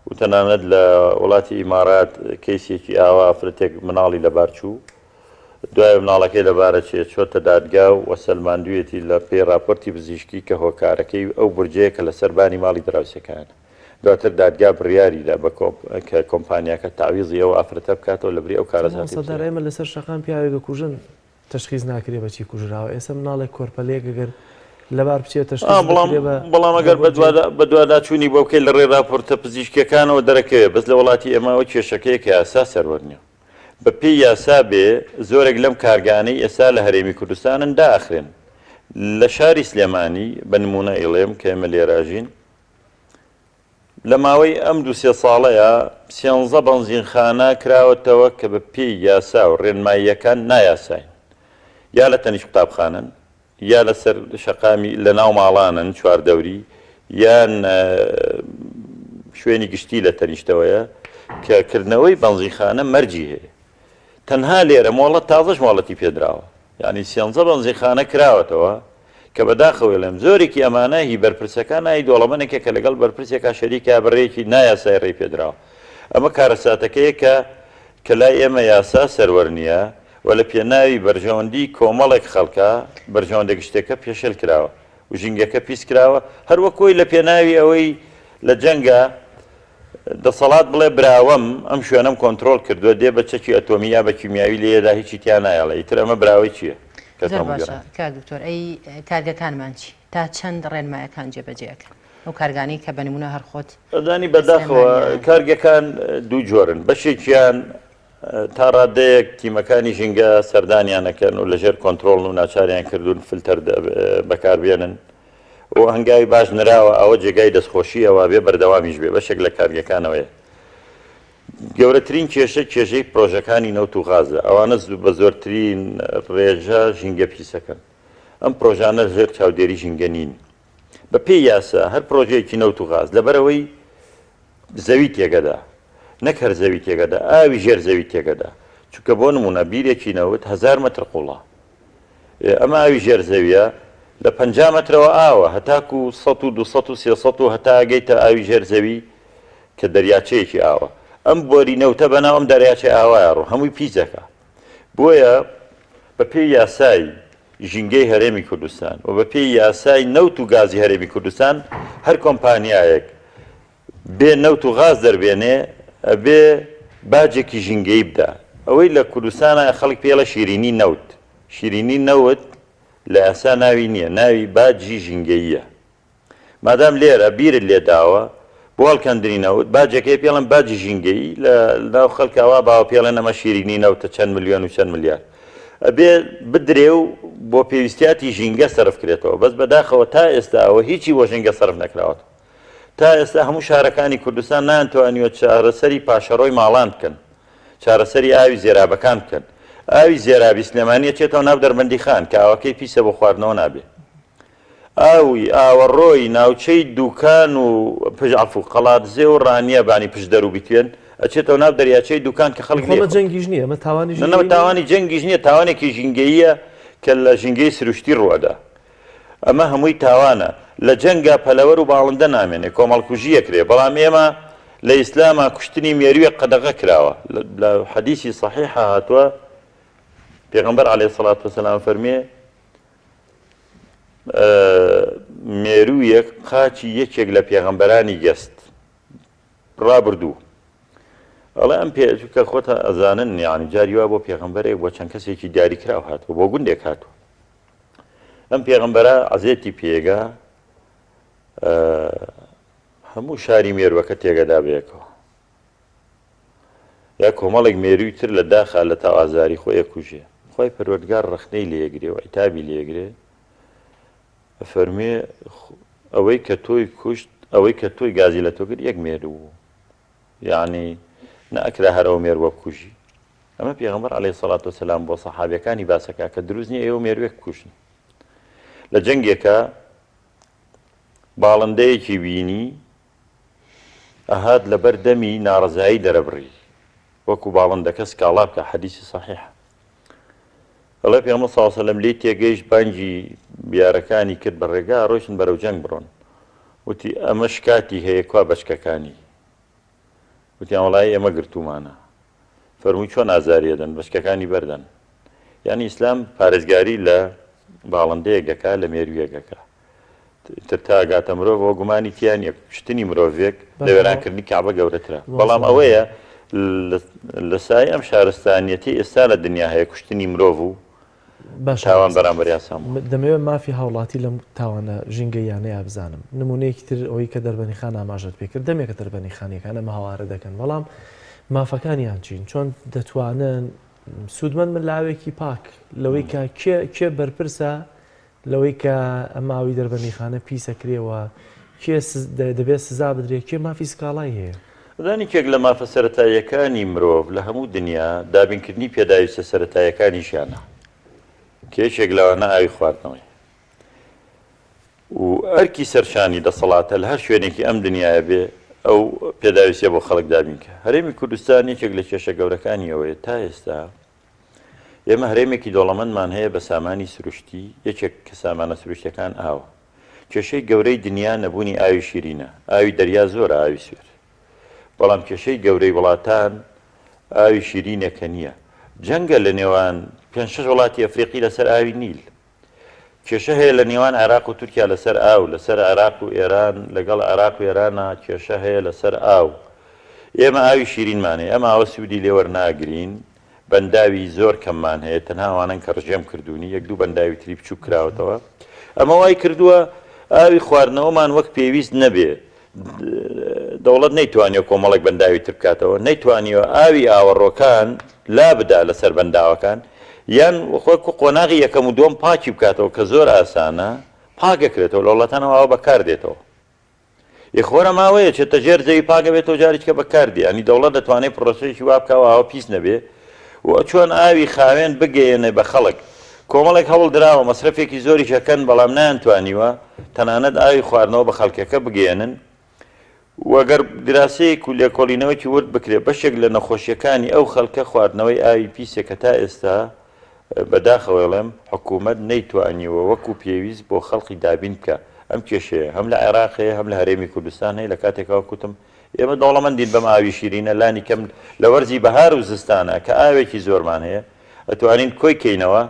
و تەنانەت لە وڵاتی ئیمارات کەیسێکی ئاوا ئافرەتێک مناڵی لەبار چوو دوای مناڵەکەی لەبارە چێ چۆتە دادگا و سەلماندویەتی لە پێی راپۆرتی پزیشکی کە هۆکارەکەی ئەو بورجەیە کە لەسەر بانی ماڵی دراوسێکانە دواتر دادگا بڕیاریدا بە کە کۆمپانیاکە تەعویزی ئەو ئافرەتە بکاتەوە لەبری ئەو کارەساتی سەدار ئێمە لەسەر شەقام پیاوێک ئەکوژن تەشخیس ناکرێ بە چی کوژراوە ئێستا مناڵێک کۆرپەلەیەک ئەگەر لەبار بچێت تەشخیس بکرێ بە بەڵام ئەگەر بەدواداچوونی بۆ بکەیت لە ڕێی راپۆرتە پزیشکیەکانەوە دەرەکەوێت بەس لە وڵاتی ئێمە ئەوە کێشەکەیە کە یاسا سەروەر نییە بە پێی یاسا بێ زۆرێک لەم کارگانەی ئێستا لە هەرێمی کوردستانن دائەخرێن لە شاری سلێمانی بە نمونە ئیڵێم کە ئێمە لێراژین لە ماوەی ئەم دوو سێ ساڵەیا سێنزە بەنزینخانە کراوەتەوە کە بە پێی یاسا و ڕێنماییەکان نایاساین یا لە تەنیشت قوتابخانەن یا لە سەر شەقامی لە ناو ماڵانن چواردەوری یان شوێنی گشتی لە تەنیشتەوەیە کە کردنەوەی بەنزینخانە مەرجی هەیە تەنها لێرە مۆڵەت تازەش مۆڵەتی پێدراوە یانی سێنزە بەنزینخانە کراوەتەوە کە بەداخەوە ئەڵێم زۆرێکی ئەمانە هی بەرپرسەکانە هی دۆڵەمەنێکە کە لەگەڵ بەرپرسێکا شەریکە بە ڕێیەکی نایاسای ڕێی پێدراوە ئەمە کارەساتەکەیە کە کە لای ئێمە یاسا سەروەر نییە و لە پێناوی بەرژەوەندی کۆمەڵێک خەڵکە بەرژەوەندە گشتیەکە پێشێل کراوە و ژینگەکە پیس کراوە هەر وەک خۆی لە پێناوی ئەوەی لە جەنگا. دەسەڵات بڵێ براوەم ئەم شوێنەم کۆنترۆڵ کردووە دێ بە چەکی ئەتۆمی یا بە کیمیاوی لێیەدا هیچی تیا نایەڵێ ئیتر ئەمە براوەی چییە؟ کە زۆر تۆم باشە گوێڕا. کاک دکتۆر ئەی کارگەکانمان چی؟ تا چەند ڕێنمایەکان جێبەجێ ئەکەن؟ ئەو کارگانەی کە بە نموونە هەر خۆت ئەزانی لە بەداخەوە سلێمانیان. کارگەکان دوو جۆرن بەشێکیان تا ڕادەیەک تیمەکانی ژینگە سەردانیان ئەکەن و لەژێر کۆنترۆڵن و ناچاریان کردوون فلتەر بەکاربێنن و هەنگاوی باش نراوە ئەوە جێگای دەستخۆشییە و ئەبێ بەردەوامیش بێ بەشێک لە کارگەکانەوەیە گەورەترین کێشە کێشەی پرۆژەکانی نەوت و غازە ئەوانە بە زۆرترین ڕێژە ژینگە پیسەکەن ئەم پرۆژانە ژێر چاودێری ژینگە نین بە پێی یاسا هەر پرۆژەیەکی نەوت و غاز لەبەرەوەی زەوی تێگەدا نەک هەر زەوی تێگەدا ئاوی ژێر زەوی تێگەدا چونکە بۆ نمونە بیرێکی نەوت هەزار مەتر قوڵە ئەمە ئاوی ژێر زەویە لە 50 مەترەوە ئاوە هەتاکو 100 و 200 و 300 و هەتا گەیتە ئاوی ژێر زەوی کە دەریاچەیەکی ئاوە ئەم بۆری نەوتە بەناو ئەم دەریاچەی ئاوایە ڕۆ هەمووی پیس دەکا بۆیە بە پێی یاسای ژینگەی هەرێمی کوردستان و بە پێی یاسای نەوت و گازی هەرێمی کوردستان هەر کۆمپانیایەک بێ نەوت و غاز دەربێنێ ئەبێ باجێکی ژینگەیی بدا. ئەوەی لە کوردستانا خەڵک پێی ئەڵێ شیرینی نەوت، شیرینی نەوت لە یاسا ناوی نییە، ناوی باجی ژینگەییە. مادام لێرە بیرت لێ داوە بۆ هەڵکەندنی نەوت باجێک هەیە پێی ئەڵێن باجی ژینگەیی، لە ناو خەڵکا وا باوە پێی ئەڵێن ئەمە شیرینی نەوتە چەند ملیۆن و چەند ملیار ئەبێ بدرێ و بۆ پێویستیاتی ژینگە سەرف کرێتەوە، بەس بەداخەوە تا ئێستا ئەوە هیچی بۆ ژینگە سەرف نەکراوەتەوە. تا ئێستا هەموو شارەکانی کوردستان نەیانتوانیوە چارەسەری پاشەڕۆی ماڵان بکەن، چارەسەری ئاوی زێرابەکان بکەن. ئاوی زێرابی سلێمانی ئەچێتەوە ناو دەربەندیخان کە ئاوەکەی پیسە بۆ خواردنەوە نابێ. ئاوی ئاوەڕۆی ناوچەی دوکان و پشت عەفو قەڵادزێ و ڕانیە بانی پشدەر و بیتوێن ئەچێتەوە ناو دەریاچەی دوکان کە خەڵک خۆ ئەمە لێی جەنگیش نییە، ئەمە تاوانی نا نا ژینگەیی نییە؟ تاوانی جەنگیش نییە، تاوانێکی ژینگەییە کە لە ژینگەی سروشتی ڕووئەدا. ئەمە هەمووی تاوانە. لە جەنگا پەلەوەر و باڵندە نامێنێ، کۆمەڵکوژی ئەکرێ، بەڵام ئێمە لە ئیسلاما کوشتنی مێرووێک قەدەغە کراوە. لە حەدیسی سەحیحا هاتووە پێغەمبەر عەلەیهی سەڵات وەسەلام فەرموێ مێروویەک قاچی یەکێک لە پێغەمبەرانی گەست ڕابردوو ئەڵێ ئەم پێ چونکە خۆتان ئەزانن یانی جاری وا بۆ پێغەمبەرێک بۆ چەند کەسێکی دیاریکراو هاتووە بۆ گوندێک هاتووە ئەم پێغەمبەرە عەزێتی پێگا هەموو شاری مێروەکە تێگەدا بەیەکەوە یا کۆمەڵێک مێروی تر لە داخا لە تاو ئازاری خۆی ئەکوژێ خی پەروەردگار ڕەخنەی لێگرێ و عیتابی لێگرێ فەرمێ ئەوەی کە تۆی کوشت ئەوەی کە تۆی گازی لە تۆ کرد یەک مێروو بوو یەعنی نەئەکرا هەر ئەو مێرووە بکوژی. ئەمە پێغەمبەر علیە الصلوة والسلام بۆ سەحابیەکانی باس ئەکا کە دروست نییە ئێوە مێرووێک بکوژن. لە جەنگێکا باڵندەیەکی بینی ئەهات لەبەر دەمی ناڕەزایی دەرەبڕی وەکو باڵندەکە سکاڵا بکە حەدیسی صحیحە ئەڵێ پێغەمبەر صلی الله علیه وسلم لێی تێگەیشت بانگی بیارەکانی کرد بە ڕێگا ڕۆیشتن بەرەو جەنگ بڕۆن وتی ئەمەش کاتی هەیە کوا بەچکەکانی وتیان وەڵایی ئێمە گرتوومانە. فەرمووی چۆن ئازاری ئەدەن؟ بەچکەکانی بەردەن. یانی ئیسلام پارێزگاری لە باڵندەیەک ئەکا، لە مێروویەک ئەکا. ئیتر تا ئەگاتە مرۆڤەوە گومانی تیا نییە کوشتنی مرۆڤێک لە وێرانکردنی کەعبە گەورەترە. بەڵام ئەوەیە لە سایەی ئەم شارستانیەتەی ئێستا لە دنیا هەیە کوشتنی مرۆڤ و باشە تاوان مامۆستا بەرامبەر یاسا بووە. دەمەوێت مافی هاوڵاتی لەم تاوانە ژینگەییانەیا بزانم. نموونەیەکی تر ئەوەی کە دەربەنیخان ئاماژەت پێ کرد، دەمێکە دەربەنیخانییەکان ئەم هاوارە دەکەن، بەڵام مافەکانیان چین؟ چۆن دەتوانن سوودمەند بن لە ئاوێکی پاک؟ لەوەی کە کێ کێ بەرپرسە لەوەی کە ئەم ئاوی دەربەندیخانە پیس ئەکرێ و کێ دەبێت سزا بدرێت، کێ مافی سکاڵای هەیە؟ ئەزانی یەکێک لە مافە سەرەتاییەکانی مرۆڤ لە هەموو دنیا دابینکردنی پێداویستە سەرەتاییەکانی ژیانە کە یەکێک لەوانە ئاوی خواردنەوەیە و ئەرکی سەرشانی دەسەڵاتە لە هەر شوێنێکی ئەم دنیایە بێ ئەو پێداویستیە بۆ خەڵک دابین کە هەرێمی کوردستان یەکێک لە کێشە گەورەکانی ئەوەیە تا ئێستا ئێمە هەرێمێکی دەوڵەمەندمان هەیە بە سامانی سروشتی یەکێک کە سامانە سروشتەکان ئاوە کێشەی گەورەی دنیا نەبوونی ئاوی شیرینە، ئاوی دەریا زۆرە ئاوی سوێر، بەڵام کێشەی گەورەی وڵاتان ئاوی شیرینە کە نییە. جەنگە لە نێوان پێنج شەش وڵاتی ئەفریقی لەسەر ئاوی نیل. کێشە هەیە لە نێوان عێراق و تورکیا لەسەر ئاو، لەسەر عێراق و ئێران، لەگەڵ عێراق و ئێرانا کێشە هەیە لەسەر ئاو. ئێمە ئاوی شیرینمان هەیە، ئەم ئاوە سوودی لێ وەرناگرین، بەنداوی زۆر کەممان هەیە، تەنها ئەوانەن کە ڕژێم کردوونی، یەک دوو بەنداوی تری بچووک کراوەتەوە. ئەمە وای کردووە ئاوی خواردنەوەمان وەک پێویست نەبێ. دەوڵەت نەیتوانیوە کۆمەڵێک بەنداوی تر بکاتەوە، نەیتوانیوە ئاوی ئاوەڕۆکان لابدا لەسەر بەنداوەکان، یان وەکو قۆناغی یەکەم و دووەم پاکی بکاتەوە کە زۆر ئاسانە، پاک ئەکرێتەوە، لە وڵاتانەوە ئاوە بەکار دێتەوە. ئی خۆرە ماوەیە چێتە ژێر زەوی پاک ئەبێتەوە جارێکی کە بەکار دێ. یانی دەوڵەت دەتوانێ پڕۆسەیەکی وا بکا و ئاوە پیس نەبێ و چۆن ئاوی خاوێن بگەیەنێ بە خەڵک. کۆمەڵێک هەوڵ دراوە، مەسرەفێکی زۆریش ئەکەن، بەڵام نەیانتوانیوە تەنانەت ئاوی خواردنەوە بە خەڵکەکە بگەیەنن و گەر دراسەیەک و لێکۆڵینەوەکی ورد بکرێ بەشێک لە نەخۆشیەکانی ئەو خەلکە خواردنەوەی ئاوی پیسە کە تا ئێستا بە داخەوە ئەڵێم حکوومەت نەیتوانیوە وەکو پێویست بۆ خەڵقی دابین بکا. ئەم کێشەیە هەم لە عێراق هەیە هەم لە هەرێمی کوردستان هەیە لە کاتێکا وەک وتم ئێمە دەوڵەمەندین بەم ئاوی شیرینە لانی کەم لە وەرزی بەهار و زستانە کە ئاوێکی زۆرمان هەیە ئەتوانین کۆی کەینەوە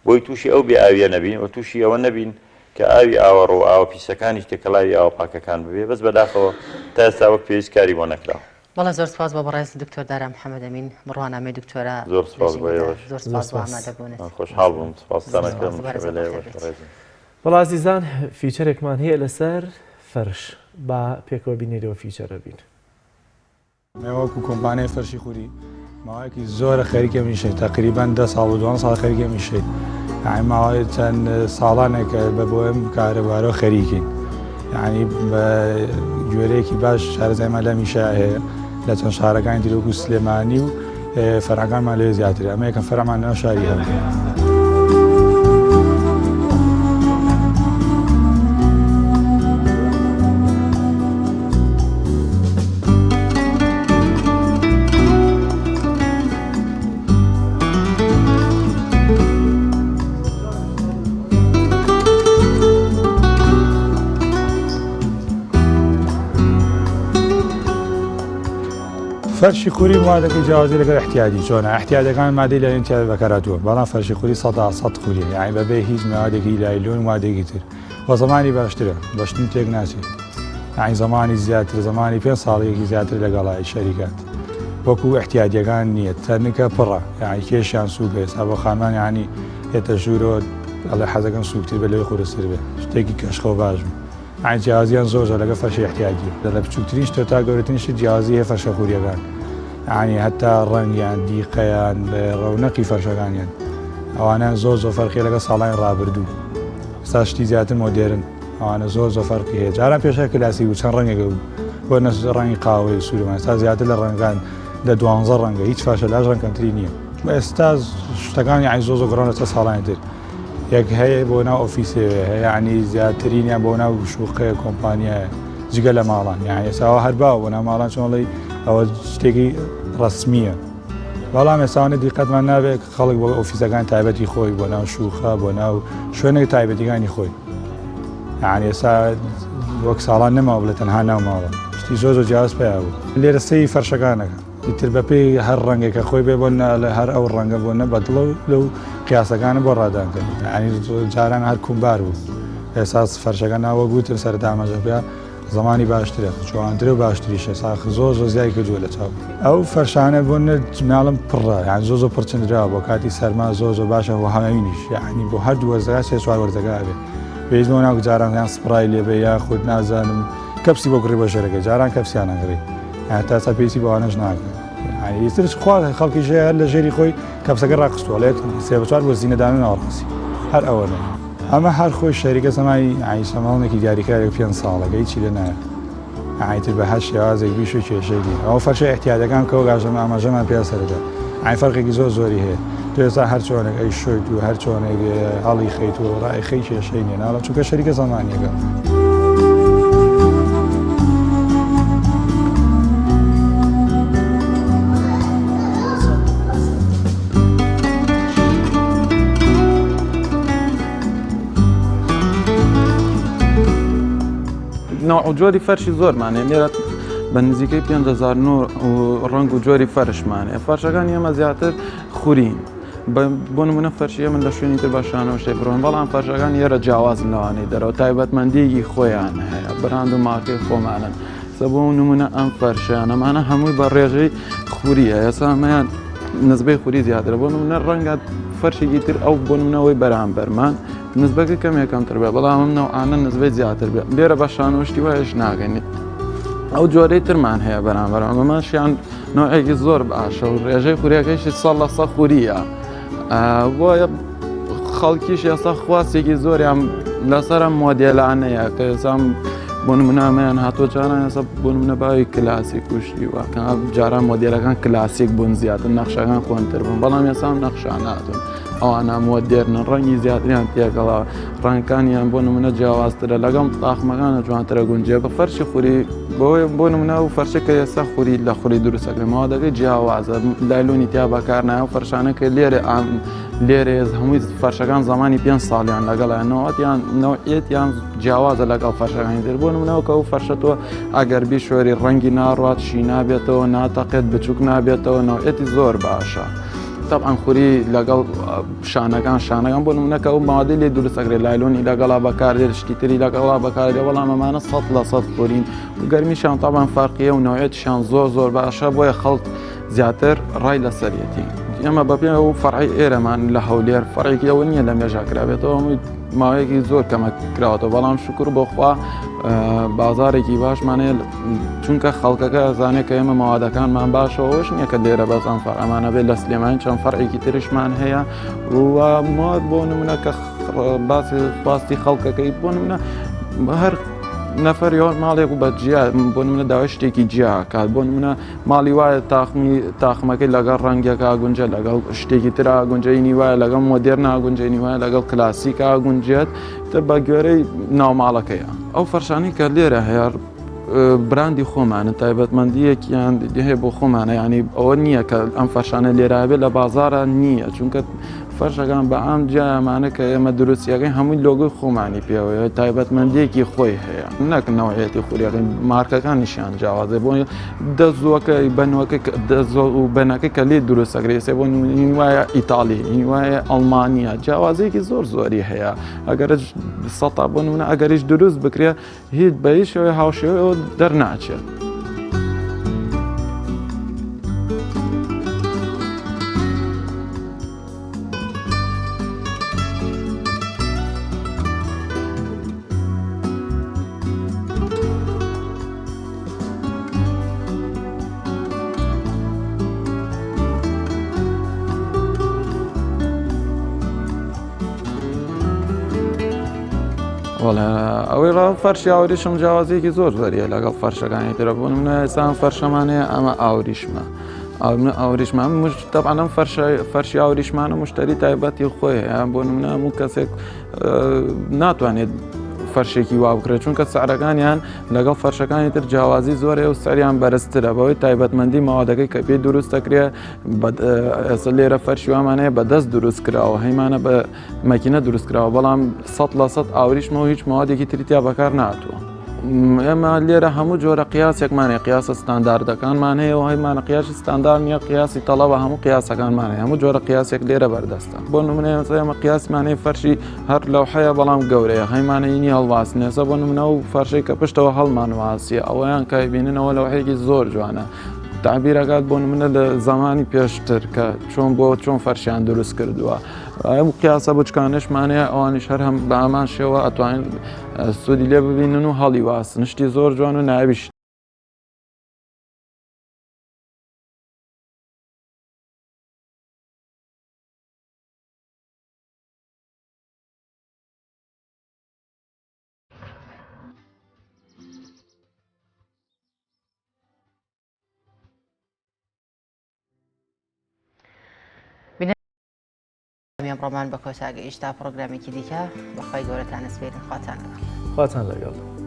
بۆی تووشی ئەو بێ ئاویە نەبین و تووشی ئەوە نەبین کە ئاوی ئاوەڕۆ و ئاوە پیسەکانیش تێکەڵاوی ئاوە پاکەکان ببێ بەس بەداخەوە تا ئێستا وەک پێویست کاری بۆ نەکراوە. بەڵێ زۆر سپاس بۆ بەڕێز دکتۆر دارا محمد ئەمین بڕوانامەی دکتۆرا زۆر سپاس بۆ ئێوەش. زۆر سپاس بۆ ئامادەبوونت. خۆشحاڵ بووم سپاستان ئەکەم شەوێ لە ئێوەش بەڕێزم. بەڵێ ئازیزان feature ێکمان هەیە لەسەر فەرش با پێکەوە بینەری ئەو feature ە بین. ئێمە وەکو کۆمپانیای فەرشی خوری ماوەیەکی زۆرە خەریکی ئەم ئیشەی تەقریبەن دە ساڵ و دوان ساڵ خەریکی ئەم ئیشەی یعنی ماوەی چەند ساڵانێکە بە بۆ ئەم کارەبارەوە خەریکین یعنی بە گوێرەیەکی باش شارەزایمان لەم ئیشە هەیە لە چەند شارەکانی تر وەکو سلێمانی و فەرعەکانمان لەوێ زیاترە ئەمە یەکەم فەرعمان لەناو شاری هەولێر. فەرشی خوری مادەکەی جیاوازی لەگەڵ احتیادی چۆنە احتیادەکان مادەی لایلۆن تیا بەکارهاتووە بەڵام فەرشی خوری سەدا سەد خوریە یعنی بەبێ هیچ مادێکی لایلۆن و مادێکی تر وە زمانی باشترە بەشتن تێک ناچێت یعنی زمانی زیاتر زمانی پێ ساڵێکی زیاتر لەگەڵای شەریکات وەکو احتیادیەکان نییە تەنکە پڕە یعنی کێشیان سووکە ئێستا بۆ خانمان یعنی یەتە ژوورەوە ئەڵێ حەزەکەم سووکتر بێ لەوەی قورستر بێ شتێکی کەشخەو باش بێ یانی جیاوازیان زۆر زۆر لەگەڵ فەرشی ئیعتیادیە لە بچووکترین شتەوە تا گەورەترین شت جیاوازی هەیە فەرشە خوریەکان یانی هەتا ڕەنگیان دیقەیان ڕەونەقی فەرشەکانیان ئەوانە زۆر زۆر فەرقی لەگەڵ ساڵانی ڕابردوو ئێستا شتی زیاتر مۆدێرن ئەوانە زۆر زۆر فەرقی هەیە جاران پێشە کلاسی بوو چەند ڕەنگێک بوو بۆ نەس ڕەنگی قاوەی و سوورمان ئێستا زیاتر لە ڕەنگان لە دوانزە ڕەنگە هیچ فەرشە لاش ڕەنگ کەمتری نییە ئێستا شتەکان یانی زۆر زۆر گۆڕان لەسەر ساڵانی تر یەک هەیە بۆ ناو ئۆفیسێ هەیە یعنی زیاترینیان بۆ ناو شوقەیە کۆمپانیایە جگە لە ماڵان یعنی ئێستا هەر باوە بۆ ناو ماڵان چۆنڵی ئەوە شتێکی ڕەسمیە بەڵام ئێساوانە دیقەتمان نابێت خەڵک بۆ ئۆفیسەکان تایبەتی خۆی بۆ ناو شوخە بۆ ناو شوێنێک تایبەتەکانی خۆی یعنی ئێستا وەک ساڵان نەماوە بڵێ تەنها ناو ماڵە شتی زۆر زۆر جیاواز پیا بوو لێرە سەی فەرشەکانەکە ئیتر بەپێی هەر ڕەنگێک کە خۆی بێ بۆ لە هەر ئەو ڕەنگە بۆ نە بەدڵە و لەو قیاسەکانە بۆ ڕادان کرد یعنی جاران هەر کومبار بوو ئێساس فەرشەکە ناوە گوتم سەرەتا ئاماژە پێ زمانی باشترە جوانترە و باشتریشە ساخ زۆر زۆر زیای کردووە لە چاو ئەو فەرشانە بۆ نە ناڵم پڕە یان زۆ زۆر پڕچندرا بۆ کاتی سەرما زۆر زۆر باشە بۆ هاوینیش یعنی بۆ هەردوو وەرزەکە سێ چوار وەرزەکە ئەبێ پێویست بۆ ناو جاران یان سپڕای لێبێ یاخود نازانم کەپسی بۆ گڕی بۆ ژێرەکە جاران کەپسیان ئەگڕی تا ئێستا پێویستی بەوانەش ناکەن ئیتر خوا خەڵکی ژێر هەر لە ژێری خۆی کەپسەکە ڕاخستووە لە یەک سێ بە چوار بۆ زینەدانە ناوەڕاستی هەر ئەوە نەبێ ئەمە هەر خۆی شەریکە زمانی یانی سەماڵێکی دیاریکراوێک پێنج ساڵەکە هیچی لێ نایە ئیتر بە هەر شێوازێک بیش و کێشەی نییە ئەوە فەرشە ئیعتیادەکان کە وەک ئاژەم ئاماژەمان پێ سەرەتا ئای فەرقێکی زۆر زۆری هەیە تۆ ئێستا هەر چۆنێک ئەی شۆیت و هەر چۆنێک هەڵی خەیت و ڕای خەی کێشەی نییە ناڵە چونکە شەریکە زمانیەکە. نەوع و جۆری فەرشی زۆرمان هەیە لێرە بە نزیکەی 5000 نوع و ڕەنگ و جۆری فەرشمان هەیە فەرشەکان ئێمە زیاتر خورین بۆ نمونە فەرشی ئێمە لە شوێنی تر بە شانەوە شتێک بڕۆن بەڵام فەرشەکان ئێرە جیاوازن لەوانەی دەرەوە تایبەتمەندیەکی خۆیان هەیە براند و مارکەی خۆمانن. ئێستا بۆ نمونە ئەم فەرشیان ئەمانە هەمووی بە ڕێژەی خوریە ئێستا ئەمەیان نزبەی خوری زیاترە بۆ نمونە ڕەنگە فەرشێکی تر ئەو بۆ نمونەوەی بەرامبەرمان نزبەکە کەمێک کەمتر بێ بەڵام ئەم نەوعانە نزبەی زیاتر بێ لێرە بە شانۆشتی وایش ناگەنێت ئەو جۆرەی ترمان هەیە بەرامبەر ئەمەماشیان نوعێکی زۆر باشە و ڕێژەی خوریەکەیشی سەڵ لە سە خوریە بۆیە خەڵکیش ئێستا خواستێکی زۆریان لەسەر ئەم مۆدێلانەیە کە ئێستا بۆ نمونامەیان هاتۆ جاران ئێستا بۆ نمونە باوی کلاسیک کوشتی واکە جاران مۆدێلەکان کلاسیک بوون زیاتر نەخشەکان کۆنتر بوون بەڵام ئێستا نەخشان هاتون ئەوانە مۆدێرنن ڕەنگی زیاتریان تێکەڵا ڕەنگەکانیان بۆ نمونە جیاوازترە لەگەڵ تاخمەکانە جوانترە گونجێ بە فەرشی خوری بۆیە بۆ نمونە و فەرشە کە ئێستا خوری لە خوری دروستەکرێت ماوەدەکەی جیاوازە لایلۆنی تیا بەکارنایە و فەرشانە کە لێرە ئام لێرە هەمووی فەرشەکان زمانی پێ ساڵیان لەگەڵیان نەوەتیان نەوەتیان جیاوازە لەگەڵ فەرشەکانی تر بۆ نمونەوە کە ئەو فەرشە تۆ ئەگەر بیشۆری ڕەنگی ناڕات شی نابێتەوە ناتەقێت بچوک نابێتەوە نەوەتی زۆر باشە. تەبعەن خوری لەگەڵ شانەکان شانەکان بۆ نمونە کە ئەو مادەی لێ دروست ئەکرێت لایلۆنی لەگەڵا بەکاردێت شتی تری لەگەڵا بەکاردێت بەڵام ئەمانە 100% خورین و گەرمیشان تەبعەن فەرقیە و نەوعێتیشان زۆر زۆر باشە بۆیە خەڵک زیاتر ڕای لەسەرەتی ئێمە بەپێ و فەرعی ئێرەمان لە هەولێر فەرێکی ئەوە نییە لە مێژا کرابێتەوە هەمووی ماوەیەکی زۆر کەمە کراوەتەوە بەڵام شکر بۆخوا بازارێکی باشمان هەیە چونکە خەڵکەکە زانێت کە ئێمە مەوادەکانمان باشە ئەوش نییە کە لێرە بەس ئەم فەرعەمانە بێت لە سلێمانی چەند فەرعێکی ترشمان هەیە و ماد بۆ نمونە کە باسی خواستی خەڵکەکەی بۆ نمونە هەر نەفەر یۆ ماڵێک و بە جیا بۆ نمونە داوای شتێکی جیا کات بۆ نمونە ماڵی وایە تاخمی تاخمەکەی لەگەڵ ڕەنگێکا گونجە لەگەڵ شتێکی ترا گونجەینی وایە لەگەڵ مۆدێرنا گونجێنی وایە لەگەڵ کلاسیکا گونجێت تر بە گوێرەی ناوماڵەکەیە ئەو فەرشانەی کە لێرە هەیە براندی خۆمانە تایبەتمەندیەکیان هەیە بۆ خۆمانە ینی ئەوە نییە کە ئەم فەرشانە لێرابێت لە بازارە نییە چونکە فەرشەکان بە ئام جیامانە کە ئێمە دروستیەکەی هەمووی لۆگۆی خۆمانی پێوەیە تایبەتمەندیەکی خۆی هەیە نەک نەوەیەتی خوریەکەی مارکەکانیشیان جیاوازێ بۆ دەزووەکەی بەنوەکە دەزۆ و بەنەکە کە لێ دروستەکرێ سێ بۆ وایە ئیتالی وایە ئەڵمانیا جیاوازێکی زۆر زۆری هەیە ئەگەر سەتا بۆ نمونە ئەگەریش دروست بکرێ هیچ بە هیچ شێوەیە هاوشێوەی ئەوە دەرناچێت. ئەوەی ڕا فەرشی ئاوریشم جیاوازیەکی زۆر زۆریە لەگەڵ فەرشەکانی ترە بوون منە ئێسان فەرشەمان هەیە ئەمە ئاوریشمە ئەمە ئاوریشمە مش طبعا ئەم فەرشە فەرشی ئاوریشمانە مشتری تایبەتی خۆی هەیە بۆ نمونە هەموو کەسێک ناتوانێت فەرشێکی وا بکرێت چونکە سعرەکانیان لەگەڵ فەرشەکانی تر جیاوازی زۆرەیە و سعریان بەرزترە بەوەی تایبەتمەندی ماوادەکەی کە پێی دروست دەکرێت ئێستا لێرە فەرشی وامان هەیە بە دەست دروست کراوە هەیمانە بە مەکینە دروست کراوە بەڵام 100% ئاوریشمەوە هیچ ماوادێکی تری تیا بەکار نهاتووە. ئێمە لێرە هەموو جۆرە قیاسێکمان هەیە قیاسە ستانداردەکانمان هەیە و هەیمانە قیاسی ستاندار نییە قیاسی تەڵەوە هەموو قیاسەکانمان هەیە هەموو جۆرە قیاسێک لێرە بەردەستە بۆ نمونە ئێمە قیاسمان هەیە فەرشی هەر لەوحەیە بەڵام گەورەیە هەیمانەی هەڵواسن ێستا بۆ نمونە و فەرشەی کە پشتەوە هەڵمان واسیە ئەوەیان کە بیننەوە لەوحەیەکی زۆر جوانە تعبیرەکات بۆ نمونە لە زمانی پێشتر کە چۆن بۆ چۆن فەرشیان دروست کردووە ئەم قیاسە بچکانشمان هەیە ئەوانیش هەر هەم بە ئامان شێوە ئەتوانین سوودی لێ ببینن و هەڵی واسن شتی زۆر جوان و ناویش ئەمڕۆمان بە کۆتا گەیشت تا پڕۆگرامێکی دیکە بەخوای گەورەتان ئەسپێرین خواتان لەگەڵ. خواتان لەگەڵ.